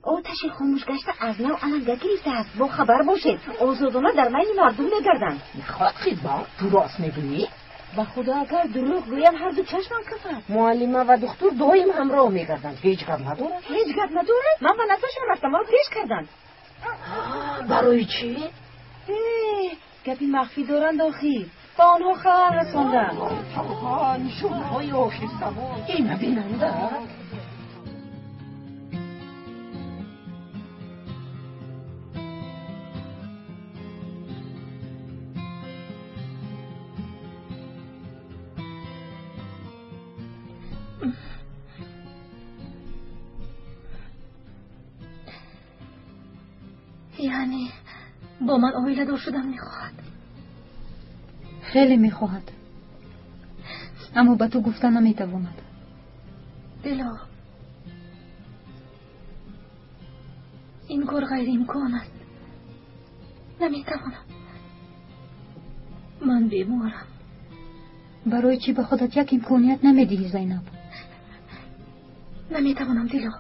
Оташи хомӯш гашта аз нав аланга гирифтааст. Бо хабар бошед, озодона дар байни мардум мегарданд. Нахоҳад хизбон, ту рост мегӯӣ? Ба худо агар дурӯғ гӯям ҳарду чашмам кафад. Муаллима ва духтур доим ҳамроҳ мегарданд. Ҳеҷ гап надорад? Ҳеҷ гап надорад? Ман ба наздашон рафтам, маро пеш карданд. Барои чӣ? Гапи махфӣ доранд охир. Ба онҳо халал расонданд. Нишонаҳои охирзамон ина бинанда. Яъне бо ман оиладор шудан мехоҳад? Хеле мехоҳад, аммо ба ту гуфта наметавонад. Дило, ин кор ғайриимкон аст. Наметавонам, ман беморам. Барои чӣ ба худат як имконият намедиҳӣ, Зайнаб? Наметавонам, Дило.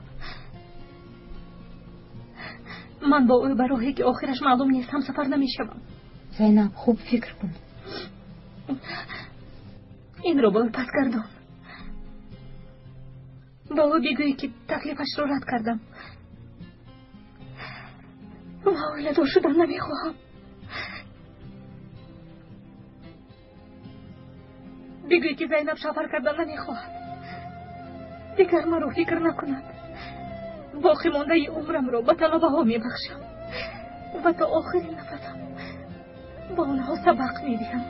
Ман бо ӯ ба роҳе ки охираш маълум нест ҳамсафар намешавам. Зайнаб, хуб фикр кун. Инро ба ӯ пас гардон. Ба ӯ бигӯй ки таклифашро рад кардам ва оиладор шудан намехоҳам. Бигӯй ки Зайнаб шавҳар кардан намехоҳад, дигар маро фикр накунад. Боқӣ мондаи умрамро ба талабаҳо мебахшам ва то охири нафасам ба онҳо сабақ медиҳам.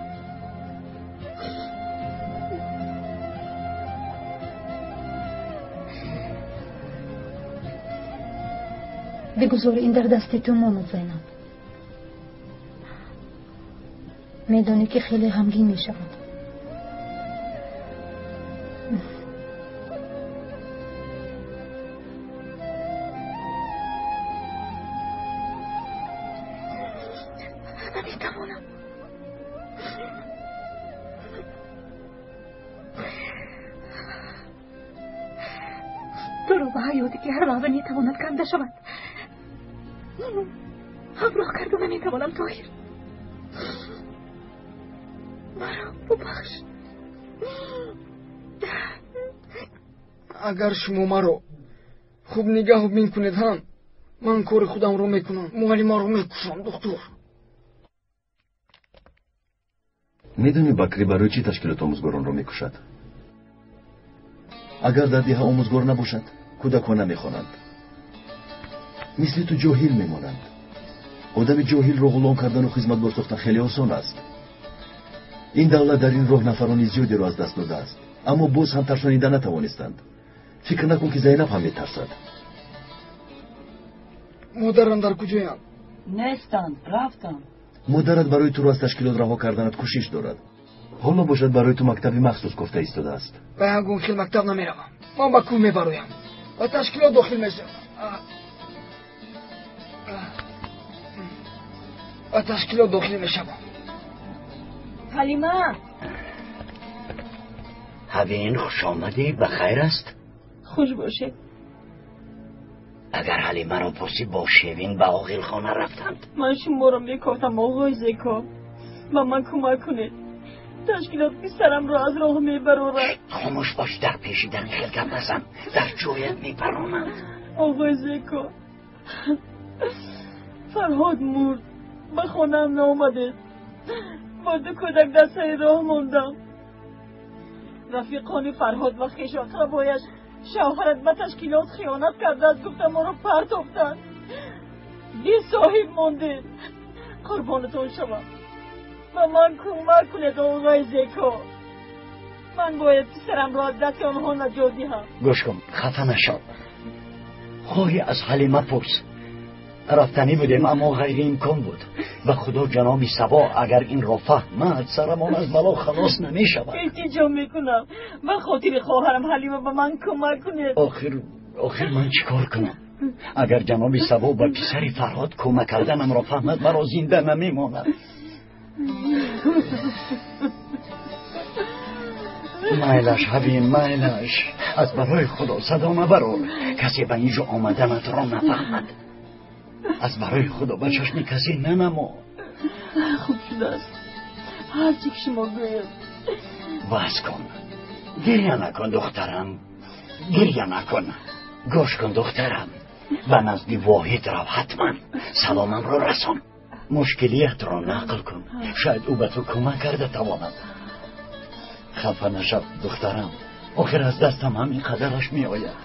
Бигузор ин дар дасти ту монад, Зайнаб. Медонӣ ки хеле ғамгин мешавад. Наметавонам. Туро ба ҳаёте ки ҳар лаҳза метавонад канда шавад ҳамроҳ карда наметавонам, Тоҳир. Маро бубахш. Агар шумо маро хуб нигаҳбин кунед ҳам, ман кори худамро мекунам. Муаллимаро мекушам, духтур. Медонӣ Бакрӣ барои чӣ ташкилоти омӯзгоронро мекушад? Агар дар деҳа омӯзгор набошад, кӯдакҳо намехонанд, мисли ту ҷоҳил мемонанд. Одами ҷоҳилро ғулом кардану хизматбор сохтан хеле осон аст. Ин давлат дар ин роҳ нафарони зиёдеро аз даст додааст, аммо боз ҳам тарсонида натавонистанд. Фикр накун ки Зайнаб ҳам метарсад. Модарам дар куҷоянд? Нестанд, рафтанд. Модарат барои туро аз ташкилот раҳо карданат кӯшиш дорад. Ҳоло бошад барои ту мактаби махсус кофта истодааст. Ба ягон хел мактаб намеравам. Ман ба кӯҳ мебароям, ба ташкилот дохил мешавам. Ба ташкилот дохил мешавам. Ҳалима! Ҳавин, хуш омадӣ. Ба хайр аст? Хуш бошед. Агар Ҳалимаро пурсӣ, бо Шевин ба оғилхона рафтанд. Ман шуморо мекофтам, оғои Зеко. Ба ман кӯмак кунед. Ташкилот писарамро аз роҳ мебарорад. Хомӯш бош, дар пеши дар ин хел гап назан, дар ҷоят мепаронанд. Оғои Зеко, Фарҳод мурд, ба хонаам наомадед. Бо ду кӯдак дар сари роҳ мондам. Рафиқони Фарҳод ва хешу ақрабояш шавҳарат ба ташкилот хиёнат кардааст гуфта моро партофтанд. Бесоҳиб мондед. Қурбонатон шавам, ба ман кӯмак кунед, оғои Зеко. Ман бояд писарамро аз дасти онҳо наҷот диҳам. Гӯш кун, хафа нашав. Хоҳӣ аз Ҳалима пурс. Рафтанӣ будем, аммо ғайриимкон буд. Ба худо ҷаноби Сабо агар инро фаҳмад, сарамон аз бало халос намешавад. Илтиҷо мекунам, ба хотири хоҳарам Ҳалима ба ман кӯмак кунед. Охир ман чӣ кор кунам? Агар ҷаноби Сабо ба писари Фарҳод кӯмак карданамро фаҳмад, маро зинда намемонад. Майлаш, Ҳавин, майлаш. Аз барои худо садо набарор. Касе ба инҷо омаданатро нафаҳмад. Аз барои худо ба чашми касе нанамо. Хуб шудааст, ҳарчи ки шумо гӯед. Бас кун, гиря накун духтарам, гиря накун. Гӯш кун духтарам, ба назди Воҳид рав, ҳатман саломамро расон. Мушкилиятро нақл кун, шояд ӯ ба ту кӯмак карда тавонад. Хафа нашав, духтарам, охир аз дастам ҳамин қадараш меояд.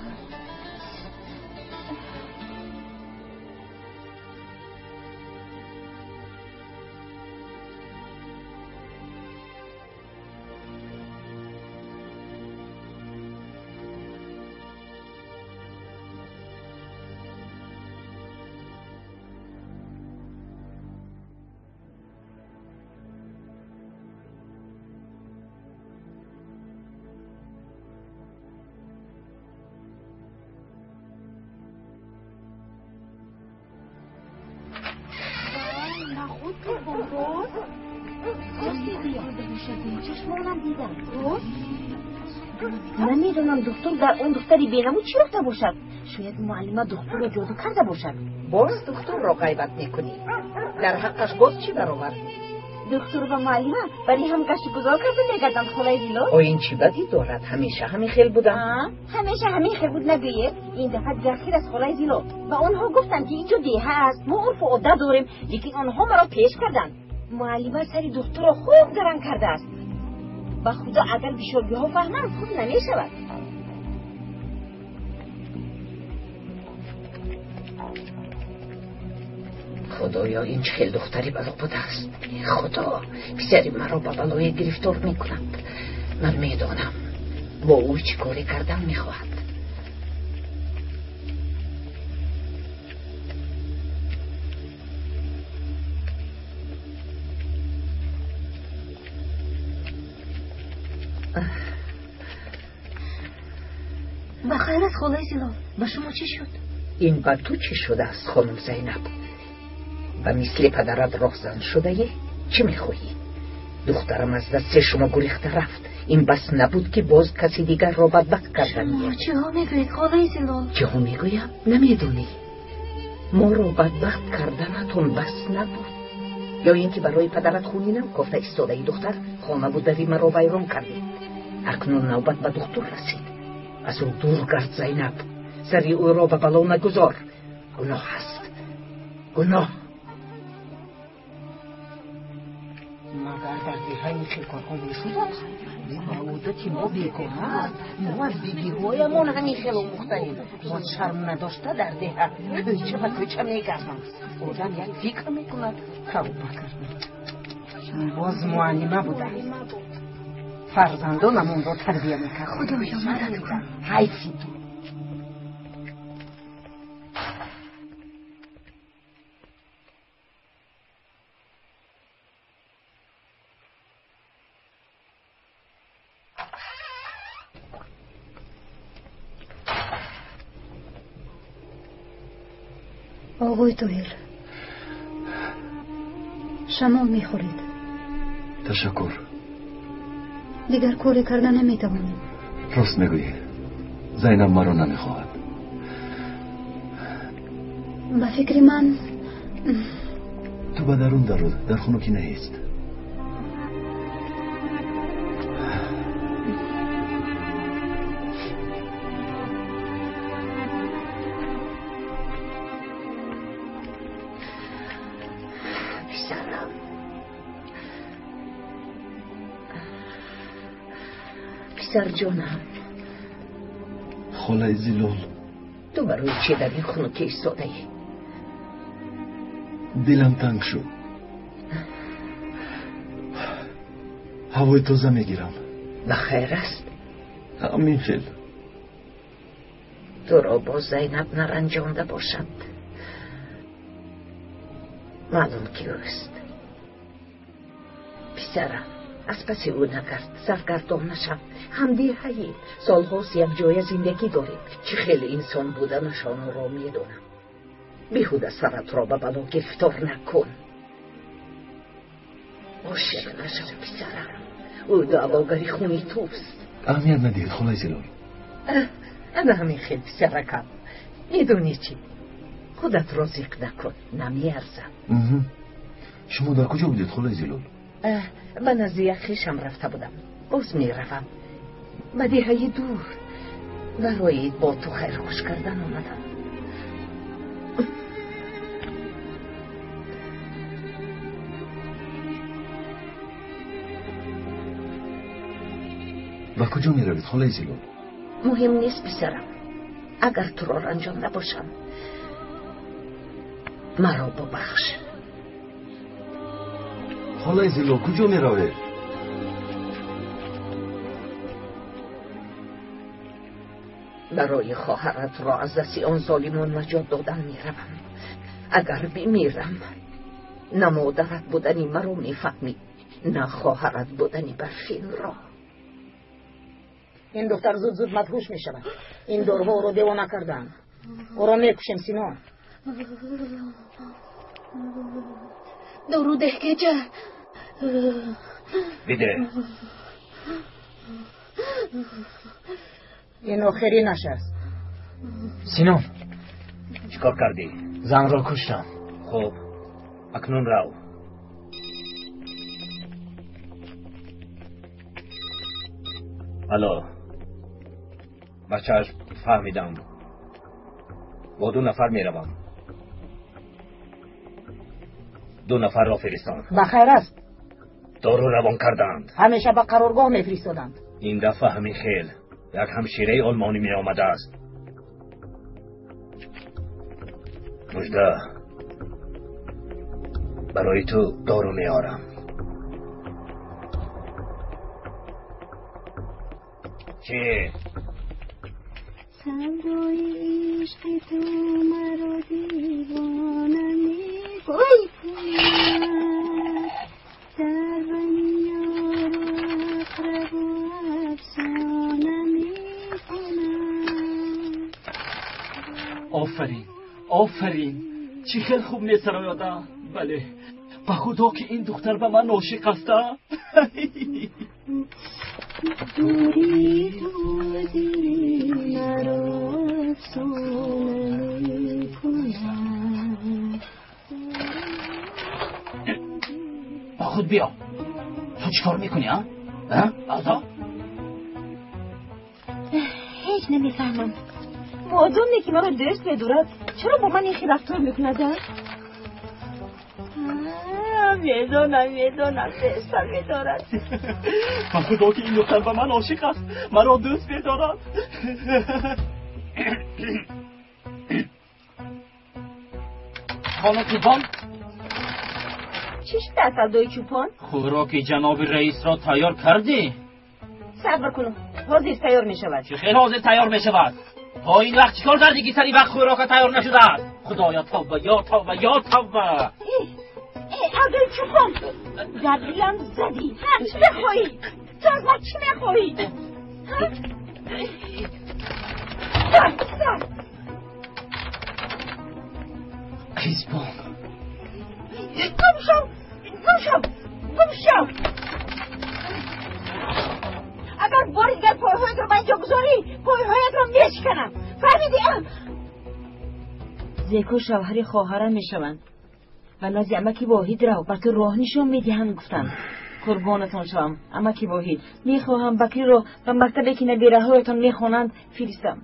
Намедонам духтур дар он духтари бенаво чӣ ёфта бошад. Шояд муаллима духтурро ҷоду карда бошад. Боз духтурро ғайбат мекунӣ? Дар ҳаққаш боз чӣ баровардӣ? Духтур ва муаллима барои ҳам гашту гузор карда мегарданд, холаи Зилол. О, ин чӣ бадӣ дорад? Ҳамеша ҳамин хел будам. Ҳамеша ҳамин хел буд нагӯед. Ин дафъа дигар хел аст, холаи Зилол. Ба онҳо гуфтам, ки инҷо деҳа аст, мо урфу одат дорем, лекин онҳо маро пеш карданд. Муаллима сари духтурро хуб гаранг кардааст. Ба худо, агар бишоргиҳо фаҳманд, хуб намешавад. Худоё, ин чӣ хел духтари бало будааст? Худо, писари маро ба балое гирифтор мекунад. Ман медонам, бо ӯ чӣ коре кардан мехоҳад. Ба хайр аст, холаи Зилол? Ба шумо чӣ шуд? Ин ба ту чӣ шудааст, хонум Зайнаб? Ба мисли падарат роҳзан шудаӣ? Чӣ мехоҳӣ? Духтарам аз дасти шумо гурехта рафт. Ин бас набуд, ки боз каси дигарро бадбахт кардан? Шумо чиҳо мегӯед, холаи Зилол? Чиҳо мегӯям? Намедонӣ? Моро бадбахт карданатон бас набуд? Ё ин ки барои падарат хуни нав кофта истодаи, духтар? Хонаву дари маро вайрон кардед. Акнун навбат ба духтур расид. Аз ӯ дур гард, Зайнаб. Сари ӯро ба бало нагузор. Гуноҳ аст, гуноҳ. Магар дар деҳа ин хел корҳо мешудааст? Ба одати мо бегона аст. Мо аз бибиҳоямон ҳамин хел омӯхтаем. Боз шарм надошта дар деҳа кӯча ба кӯча мегардам. Одам як фикр мекунад. Тавба кардам, боз муаллима будааст. Фарзандонамонро тарбия мекард. Худоё, мадад кун. Ҳайфи ту. Оғои Тоҳир, шамол мехӯред. Ташаккур. Дигар коре карда наметавонем. Рост мегӯӣ, Зайнаб маро намехоҳад. Ба фикри ман, ту ба дарун даро, дар хунукӣ нест. Писарам, писарҷонам. Холаи Зилол, ту барои чӣ дар ин хунукӣ истодаӣ? Дилам танг шуд, ҳавои тоза мегирам. Ба хайр аст? Ҳамин хел. Туро боз Зайнаб наранҷонда бошад. Маълум ки ӯст. Писарам, аз паси ӯ нагард, саргардон нашав. Ҳамдеҳаем, солҳост якҷоя зиндагӣ дорем. Чӣ хеле инсон буданашонро медонам. Беҳуда саратро ба бало гирифтор накун. Ошиқ нашав, писарам. Ӯ даъвогари хуни туст. Аҳамият надиҳед, холаи Зилол. Ана ҳамин хел, писаракам. Медонӣ чӣ? Худатро зиқ накун, намеарзам. Шумо дар куҷо будед, холаи Зилол? Ба назди як хешам рафта будам. Боз меравам ба деҳаи дур. Барои бо ту хайрхуш кардан омадам. Ба куҷо меравед, холаи Зило? Муҳим нест, писарам. Агар туро ранҷонда бошам, маро бубахш. Холаи Зило, куҷо меравед? Барои хоҳаратро аз дасти он золимон наҷот додан меравам. Агар бимирам, на модарат будани маро мефаҳмӣ, на хоҳарат будани Барфинро. Ин духтар зуд-зуд мадҳуш мешавад. Ин доруҳо ӯро девона кардаанд. Ӯро мекушем, Сино. Дору деҳ, кеҷа. Биде. Ин охиринаш аст. Сино, чӣ кор кардӣ? Занро куштам. Хуб, акнун рав. Алло, ба чашм, фаҳмидам. Бо 2 нафар меравам. 2 нафарро фиристон. Ба хайр аст. Дору равон карданд. Ҳамеша ба қароргоҳ мефиристоданд. Ин дафъа ҳамин хел як ҳамшираи олмонӣ меомадааст. Мужда, барои ту дору меорам. Чӣ? Савдои ишқи ту маро девона мекунад. Дар бани ёру ақрабу афсона мекунад. Офарин, офарин, чӣ хел хуб месарояда. Бале, ба худо ки ин духтар ба ман ошиқ аст. Дури ту дили маро афсона мекунад. Ба худ биё. Ту чӣ кор мекунӣ, а? Азо? Ҳеҷ намефаҳмам. Модоме ки маро дӯст медорад, чаро бо ман ин хел рафтор мекунад? Медонам, медонам, дӯстам медорад. Ба худо ки ин духтар ба ман ошиқ аст, маро дӯст медорад. Хона Чӯпон? Чӣ шудааст, Абдои Чӯпон? Хӯроки ҷаноби раисро тайёр кардӣ? Сабр кун, ҳозир тайёр мешавад. Чӣ хел ҳозир тайёр мешавад? То ин вақт чӣ кор кардӣ ки сари вақт хӯрока тайёр нашудааст? Худоё, тавба, ё тавба, ё тавба. Абдои Чӯпон, дар дилам задӣ. Ҳа, чӣ мехоҳӣ? Ту аз ман чӣ мехоҳӣ? Қизбон. Гум шав, гум шав, гум шав. Агар бори дигар пойҳоятро ба инҷо гузорӣ, пойҳоятро мешиканам. Фаҳмидӣ? Зеко шавҳари хоҳарам мешаванд. Ба назди амаки Воҳид рав, ба ту роҳ нишон медиҳанд, гуфтанд. Қурбонатон шавам, амаки Воҳид. Мехоҳам Бакриро ба мактабе ки набираҳоятон мехонанд фиристам.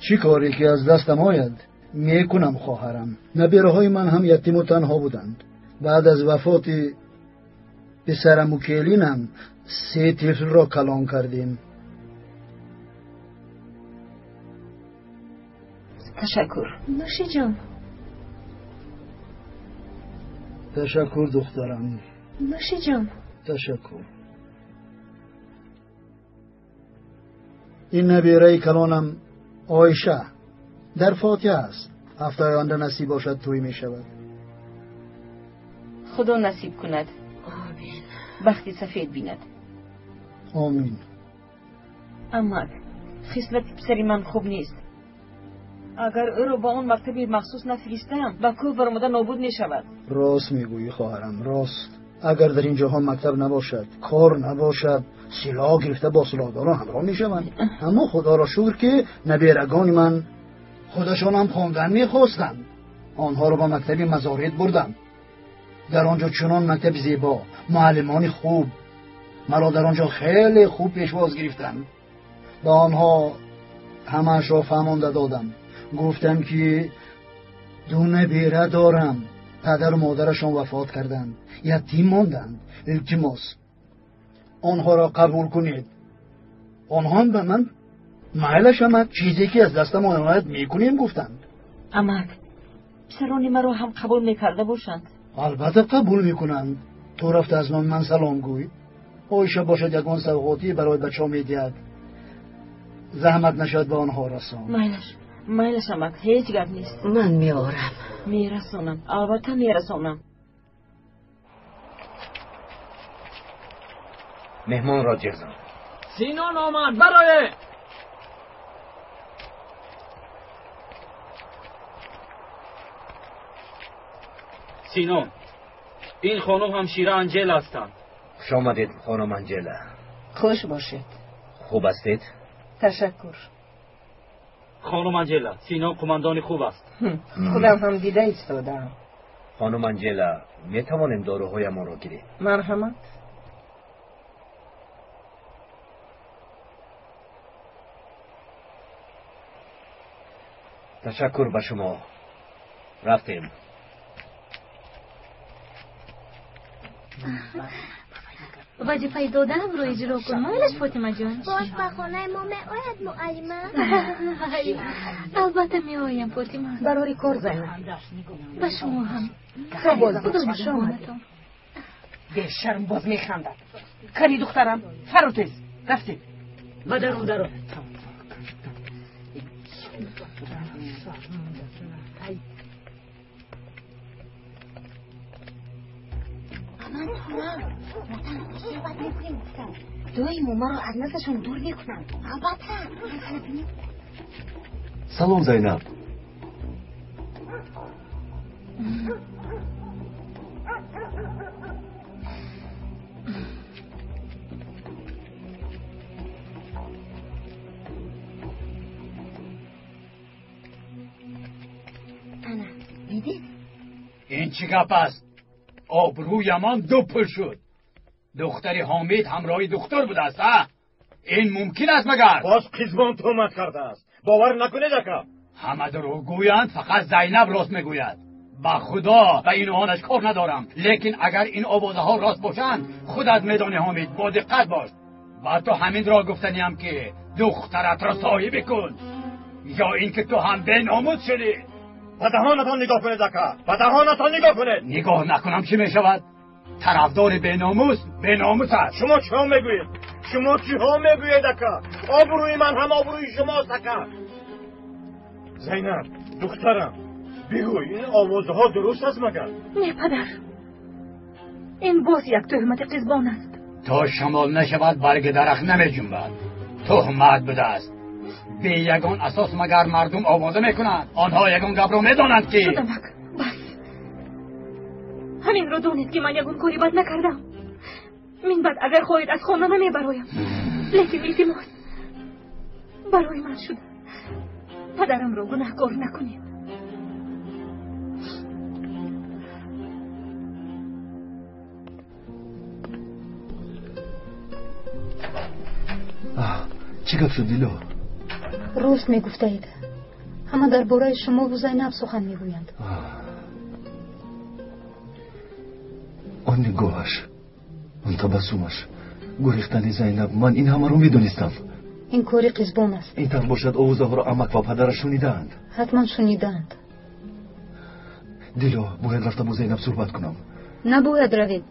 Чӣ коре ки аз дастам ояд мекунам, хоҳарам. Набираҳои ман ҳам ятиму танҳо буданд. Баъд аз вафоти писараму келинам 3 тифлро калон кардем. Ташаккур. Нӯшиҷон. Ташаккур, духтарам. Нӯшиҷон. Ташаккур. Ин набираи калонам Оиша дар фотиҳа аст. Ҳафтаи оянда насиб бошад тӯй мешавад. Худо насиб кунад. Омин. Бахти сафед бинад. Омин. Амак, хислати писари ман хуб нест. Агар ӯро ба он мактаби махсус нафиристам, ба кӯҳ баромада нобуд мешавад. Рост мегӯӣ, хоҳарам, рост. Агар дар ин ҷоҳо мактаб набошад, кор набошад, силоҳ гирифта бо силоҳдорон ҳамроҳ мешаванд. Аммо худоро шукр ки набирагони ман худашон ҳам хондан мехостанд. Онҳоро ба мактаби мазорит бурдам. Дар он ҷо чунон мактаби зебо, муаллимони хуб, маро дар он ҷо хеле хуб пешвоз гирифтанд. Ба онҳо ҳамаашро фаҳмонда додам. Гуфтам ки 2 набира дорам, падару модарашон вафот карданд, ятим монданд. Илтимос, онҳоро қабул кунед. Онҳо ба ман майлаш амак, чизе ки аз дастамон ояд мекунем гуфтанд. Амак, писарони маро ҳам қабул мекарда бошанд? Албатта қабул мекунанд. Ту рафта аз номи ман салом гӯй. Оиша бошад ягон савғотӣ барои бачаҳо медиҳад. Заҳмат нашавад ба онҳо расон. Майлаш, майлаш амак, ҳеҷ гап нест. Ман меорам. Мерасонам, албатта мерасонам. Меҳмонро ҷеғ зан. Синон омад, барое! Синон, ин хонум ҳамшира Анҷела ҳастанд. Хуш омадед, хонум Анҷела. Хуш бошед. Хуб ҳастед? Ташаккур. Хонум Анҷела, Синон қумандони хуб аст. Худам ҳам дида истодаам. Хонум Анҷела, метавонем доруҳоямонро гирем? Марҳамат. Ташаккур ба шумо. Рафтем. Вазифаи додаамро иҷро кун, майлаш, Фотимаҷон. Боз ба хонаи мо меояд, муаллима? Албатта меоям, Фотима. Барори кор, Зайнаб. Ба шумо ҳам. Худо нигаҳбонатон. Бешарм боз механдад. Кани духтарам, фаро тез. Рафтем. Ба дарун даро. Суҳбат мекунем гуфтам. Доимо маро аз наздашон дур мекунанд. Албатта. Салом, Зайнаб. Ана, дидед? Ин чӣ гап аст? Обрӯямон ду пул шуд. Духтари Ҳомид ҳамроҳи духтур будааст, а? Ин мумкин аст магар? Боз қизбон туҳмат кардааст. Бовар накунед, ака. Ҳама дурӯғ гӯянд, фақат Зайнаб рост мегӯяд. Ба худо ба ин онаш кор надорам, лекин агар ин овозаҳо рост бошанд, худат медонӣ, Ҳомид, бо диққат бош. Ба ту ҳаминро гуфтаниям ки духтаратро соҳибӣ кун, ё ин ки ту ҳам беномус шудӣ. Ба даҳонатон нигоҳ кунед, ака. Ба даҳонатон нигоҳ кунед. Нигоҳ накунам чӣ мешавад? Тарафдори беномус беномус аст. Шумо чиҳо мегӯед? Шумо чиҳо мегӯед, ака? Обрӯи ман ҳам обрӯи шумост, ака. Зайнаб, духтарам, бигӯй, ин овозҳо дуруст аст магар? Не, падар. Ин боз як туҳмати қизбон аст. То шамол нашавад, барги дарахт намеҷунбад. Туҳмат будааст. Бе ягон асос магар мардум овоза мекунанд? Онҳо ягон гапро медонанд ки. Шудамак, бас. Ҳаминро донед ки ман ягон кори бад накардам. Мин баъд агар хоҳед аз хона намебароям. Лекин илтимос, барои ман шуда падарамро гунаҳкор накунед. Чӣ гап шуд, Дило? Рост мегуфтаед. Ҳама дар бораи шумову Зайнаб сухан мегӯянд. Он нигоҳаш, он табассумаш, гурехтани Зайнаб, ман ин ҳамаро медонистам. Ин кори қизбон аст. Ин тавр бошад, овозаҳоро амак ва падараш шунидаанд. Ҳатман шунидаанд. Дило, бояд рафта бо Зайнаб суҳбат кунам. Набояд равед.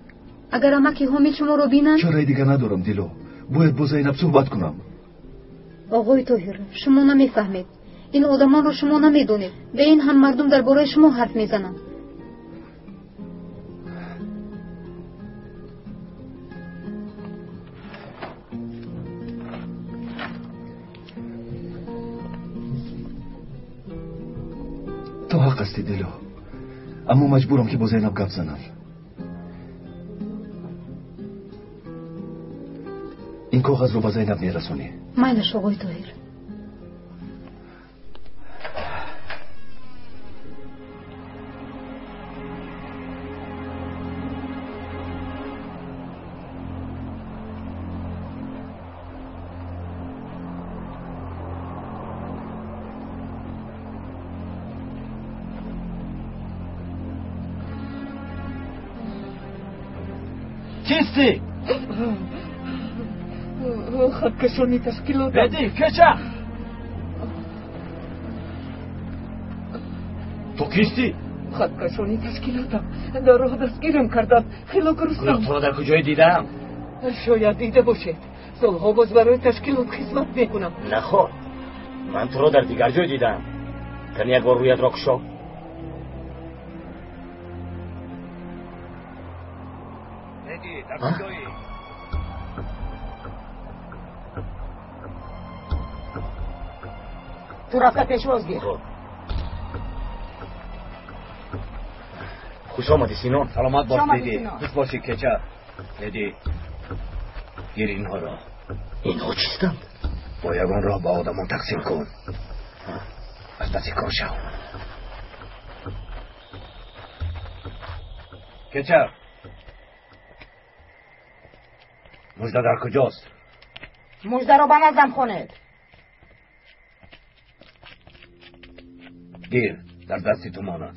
Агар амаки Ҳомид шуморо бинанд. Чораи дигар надорам, Дило. Бояд бо Зайнаб суҳбат кунам. Оғои Тоҳир, шумо намефаҳмед. Ин одамонро шумо намедонед. Бе ин ҳам мардум дар бораи шумо ҳарф мезананд. Ту ҳақ ҳастӣ, Дило. Аммо маҷбурам ки бо Зайнаб гап занам. Ин коғазро ба Зайнаб мерасонӣ. Майлаш, оғои Тоҳир. Кистӣ? Хаткашони ташкилотам. Беди, кеча! Ту кистӣ? Хаткашони ташкилотам. Дар роҳ дастгирам карданд. Хело гуруснам. Туро дар куҷое дидам? Шояд дида бошед. Солҳо боз барои ташкилот хизмат мекунам. Наход, ман туро дар дигар ҷой дидам. Кани як бор рӯятро кушо. Беди, дар куҷоӣ? Ту рафта пешвоз гир. Хуш омадӣ, Сино. Саломат бош, Беди. Хуш бошӣ, кеча. Беди, гир инҳоро. Инҳо чистанд? Бо ягон роҳ ба одамон тақсим кун. Аз паси кор шав. Кеча, мужда дар куҷост? Муждаро ба наздам хонед. Гир, дар дасти ту монад.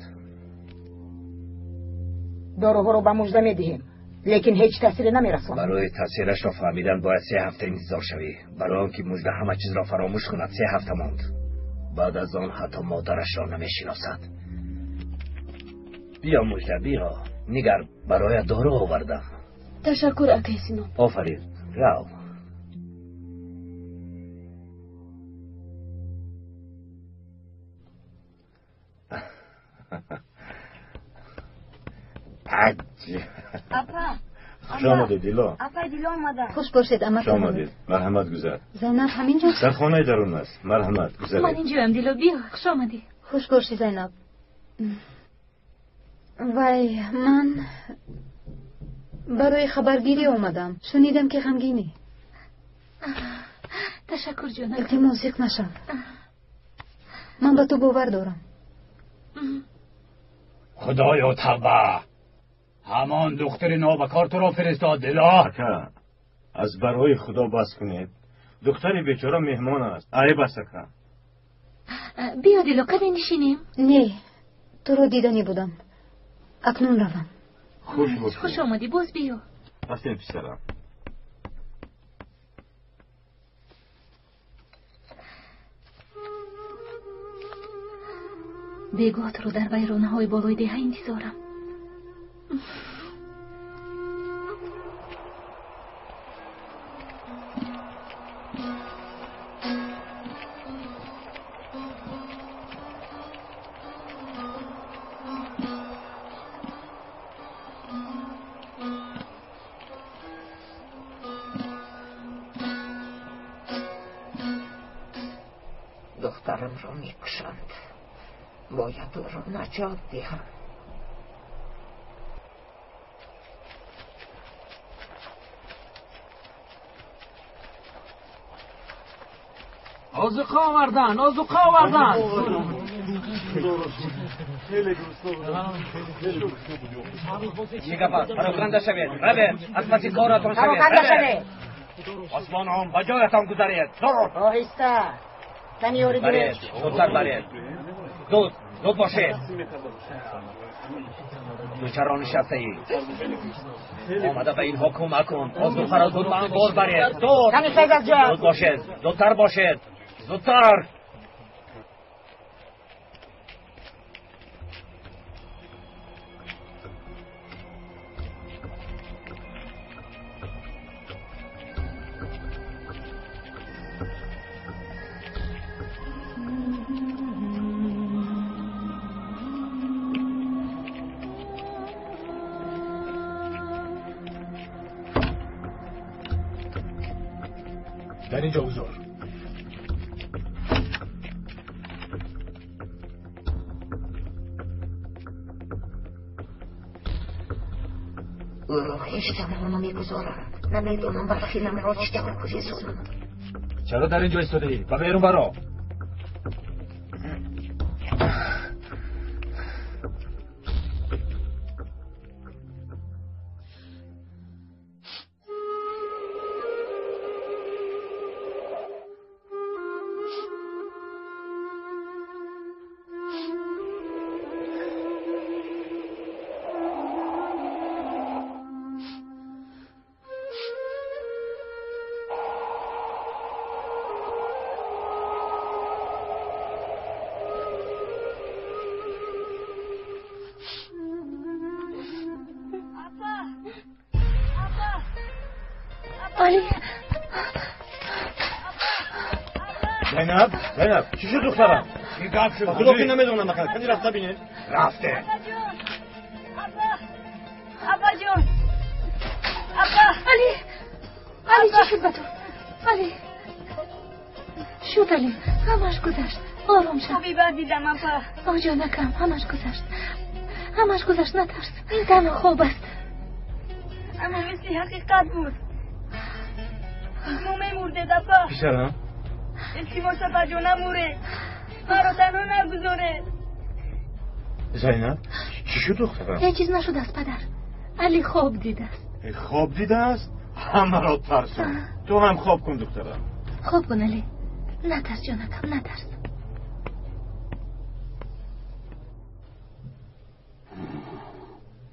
Доруҳоро ба мужда медиҳем, лекин ҳеҷ таъсире намерасонад. Барои таъсирашро фаҳмидан бояд 3 ҳафта интизор шавӣ. Барои он ки мужда ҳама чизро фаромӯш кунад 3 ҳафта монд. Баъд аз он ҳатто модарашро намешиносад. Биё мужда, биё. Нигар, бароят дору овардам. Ташаккур, акай Сино. Офарин, рав. Апа, Хуш омадед, Дило. Апа, Дило омада. Хуш бошед, амак. Хуш омадед. Марҳамат, гузар. Зайнаб ҳамин ҷост? Дар хонаи дарун аст. Марҳамат, гузаред. Ман инҷоям, Дило, биё. Хуш омадӣ. Хуш бошӣ, Зайнаб. Вай, ман барои хабаргирӣ омадам. Шунидам ки ғамгинӣ. Ташаккур, ҷонам. Илтимос, зиқ нашав. Ман ба ту бовар дорам. Худоё, тавба! Ҳамон духтари нобакор туро фиристод, Дило. Ака, аз барои Худо бас кунед. Духтари бечора меҳмон аст. Айб аст, ака. Биё, Дило, каме нишинем. Не, туро диданӣ будам. Акнун равам. Хуш бошӣ. Хуш омадӣ, боз биё. Рафтем, писарам. Бегоҳ туро дар вайронаҳои болои деҳа интизорам. Духтарамро мекушанд. Бояд ӯро наҷот диҳам. Озуқа овардан, озуқа овардан. Чӣ гап аст? Пароканда шавед, равед, аз паси коратон шавед. Пароканда шавед. Осмонон ба ҷоятон гузаред. Зуд. Оҳиста. Кани ёри Баред, зудтар баред. Зуд, зуд бошед. Ту чаро нишастаӣ? Омада ба инҳо кӯмак кун. Озуқаро зуд ба анбор баред. Зуд. Кани хез аз ҷоят. Зуд бошед, зудтар бошед. Зудтар. Дар инҷо гузор. Ӯро ҳеҷ танҳо намегузорам. Намедонам барфинамро чӣ тавр гурезонам. Чаро дар инҷо истодаӣ? Ба берун баро. Али! Зайнаб, Зайнаб, чӣ шуд духтарам? Чӣ гап шуд? Худо ки намедонам ахир. Кани рафта бинед. Рафте. Абаҷон! Аба! Али! Али, чӣ шуд ба ту? Али! Шуд, Али, ҳамаш гузашт. Ором шав. Хоби бад дидам, апа. О, ҷонакам, ҳамаш гузашт. Ҳамаш гузашт, натарс. Ин танҳо хоб аст. Аммо мисли ҳақиқат буд. Шумо мемурдед, апа. Писарам? Илтимос, апаҷон, намуред. Маро танҳо нагузоред. Зайнаб, чӣ шуд духтарам? Ҳеҷ чиз нашудааст, падар. Али хоб дидааст. Хоб дидааст? Ҳамаро тарсон. Ту ҳам хоб кун, духтарам. Хоб кун, Али. Натарс, ҷонакам, натарс.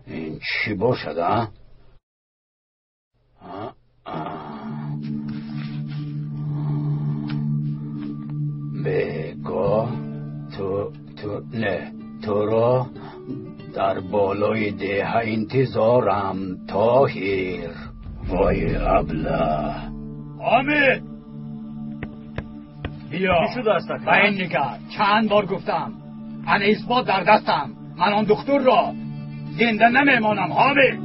Ин чӣ бошад, а? Бего ту не туро дар болои деҳа интизорам, Тоҳир. Вой абла. Ҳомид! Биё. Чӣ шудааст, ака? Ба ин нигар, чанд бор гуфтам. Ана исбот дар дастам. Ман он духтурро зинда намемонам, Ҳомид.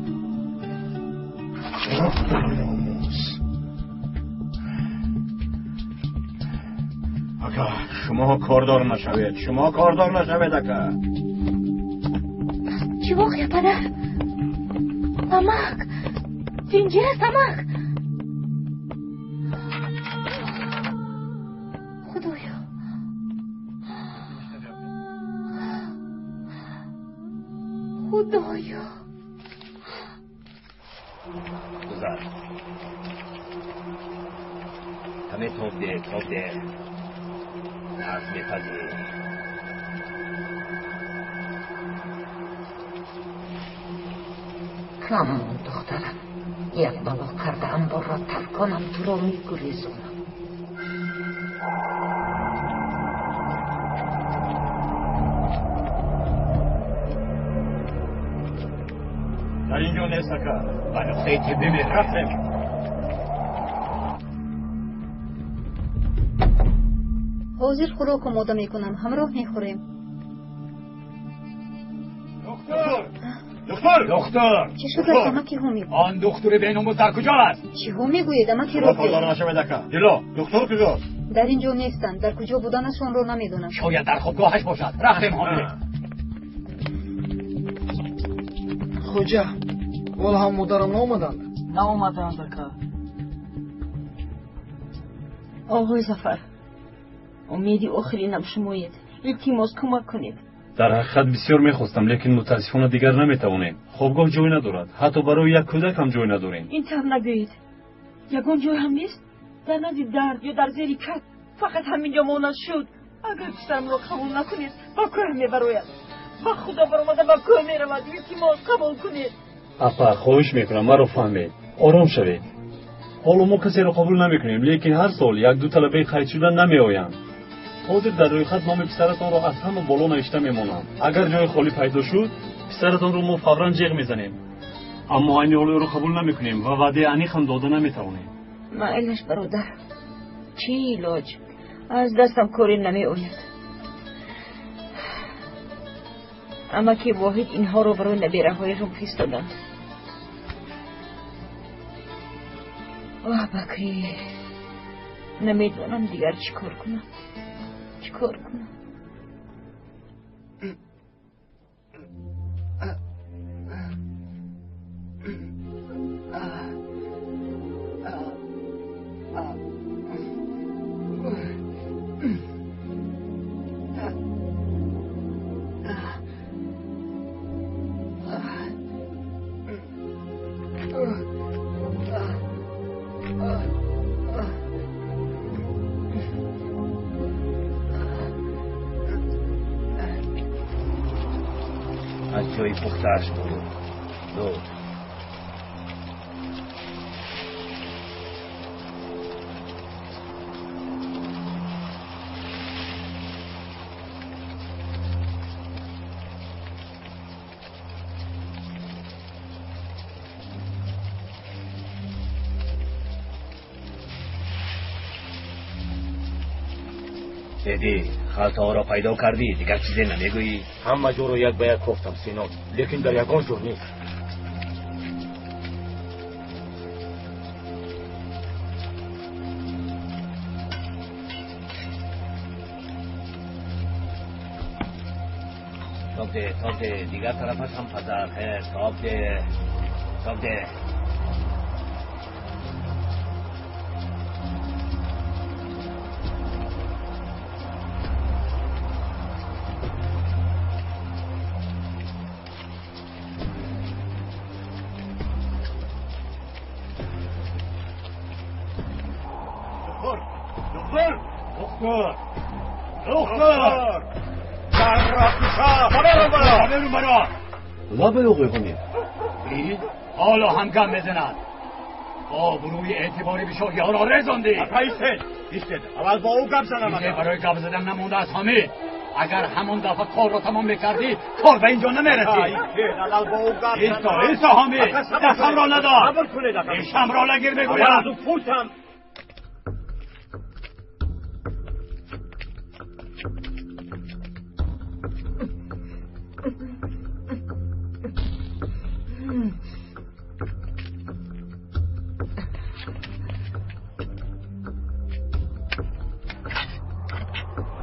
Ака, шумо кордор нашавед. Шумо кордор нашавед, ака. Чӣ воқеа, падар? Амак! Тинҷӣ аст, амак! Худоё! Худоё! Гузар. Каме тоб деҳ, тоб деҳ. Аз мепазӣ. Кам духтарам, як бало карда амборро тарк конам, туро мегурезонам. Дар ин ҷо нест, ака. Ба нуқтаи тиббӣ Рафтем. Ҳозир хӯрок омода мекунам, ҳамроҳ мехӯрем. Духтур! Духтур! Духтур! Чӣ шудааст, амаки Ҳомид? Он духтури беномус дар куҷо аст? Чиҳо мегӯед, амаки Шумо Рофеъ? кордор нашавед, ака. Дило, духтур куҷост? Дар ин ҷо нестанд. Дар куҷо буданашонро намедонам. Шояд дар хобгоҳаш бошад. Рафтем, Ҳомид. Хоҷа, ҳоло ҳам модарам наомаданд? Наомаданд, ака. Оғои Зафар, умеди охиринам шумоед. Илтимос, кӯмак кунед. Дар ҳақиқат бисёр мехостам, лекин мутаассифона дигар наметавонем. Хобгоҳ ҷой надорад. Ҳатто барои як кӯдак ҳам ҷой надорем. Ин тавр нагӯед. Ягон ҷой ҳам нест? Дар назди дард ё дар зери кат. Фақат ҳамин ҷо монад шуд. Агар писарамро қабул накунед, ба кӯҳ мебарояд. Ба худо баромада ба кӯҳ меравад. Илтимос, қабул кунед. Апа, хоҳиш мекунам, маро фаҳмед. Ором шавед. Ҳоло мо касеро қабул намекунем, лекин ҳар сол як-ду талабаи қайдшуда намеоянд. Ҳозир дар рӯйхат номи писаратонро аз ҳама боло навишта мемонам. Агар ҷои холӣ пайдо шуд, писаратонро мо фавран ҷеғ мезанем. Аммо айни ҳол ӯро қабул намекунем ва ваъдаи аниқ ҳам дода наметавонем. Майлаш, бародар, чӣ илоҷ? Аз дастам коре намеояд. Амаки Воҳид инҳоро барои набераҳояшон фиристоданд. Оҳ, Бакрӣ, намедонам дигар чӣ кор кунам. Чӣ кор кунам? Аз ҷои пухтааш буд. Зуд. Деди, халтаҳоро пайдо кардӣ, дигар чизе намегӯӣ? Ҳама ҷоро як ба як кофтам, Сино, лекин дар ягон ҷо нест. Тоб де, дигар тарафаш ҳам пазар. Тоб де, тоб де. Доктор! Доктор! لبه آقای حمید. حالا هم گم میزند. آبروی اعتباری به شاهی را رزاندی. ایستید، اول با او گپ زنم. دیگه برای گپ زدن نمونده از حمید. اگر همون دفعه کار را تمام میکردی کار به اینجا نمیرسید. اول با او گپ زنم. ایستا حمید، دستم را ندار. ایشم را نگیر بگویم. از او پوتم.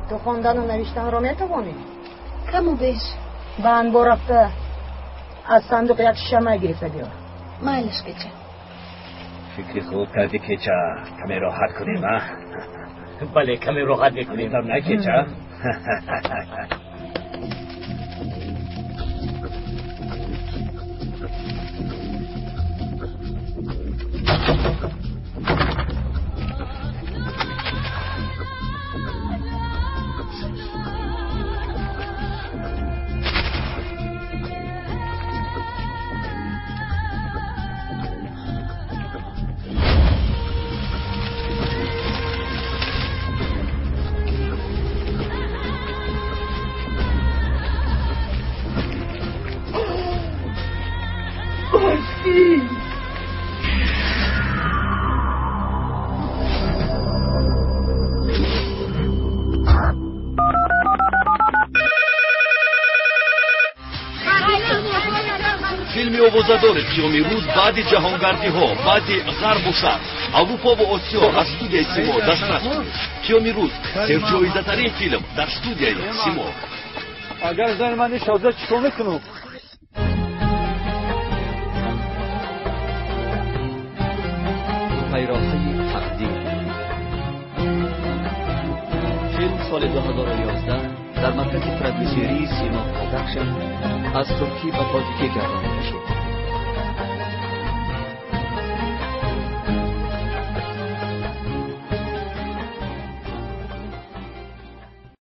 تو خواندن و نوشتن را میتوانی؟ کم و بیش. به انبار رفته از صندوق یک شمع گرفته بیار. مایلش کچه. فکری خوب کردی کچه، کمی راحت کنیم. بله کمی راحت میکنیم. نه کچه؟ филми овозадори қиёми рӯз баъди ҷаҳонгардиҳо, баъди ғарбу шарқ, Аврупо ва Осиё аз студияи Симо дастрас кунед. Қиёми рӯз серҷоизатарин филм дар студияи Симо. Агар зани ман нишоза чикор мекунам? пайроҳаи тақдир. Филм соли 2011 дар маркази продюсерии Симо Продакшн аз туркӣ ба тоҷикӣ гардонида шуд.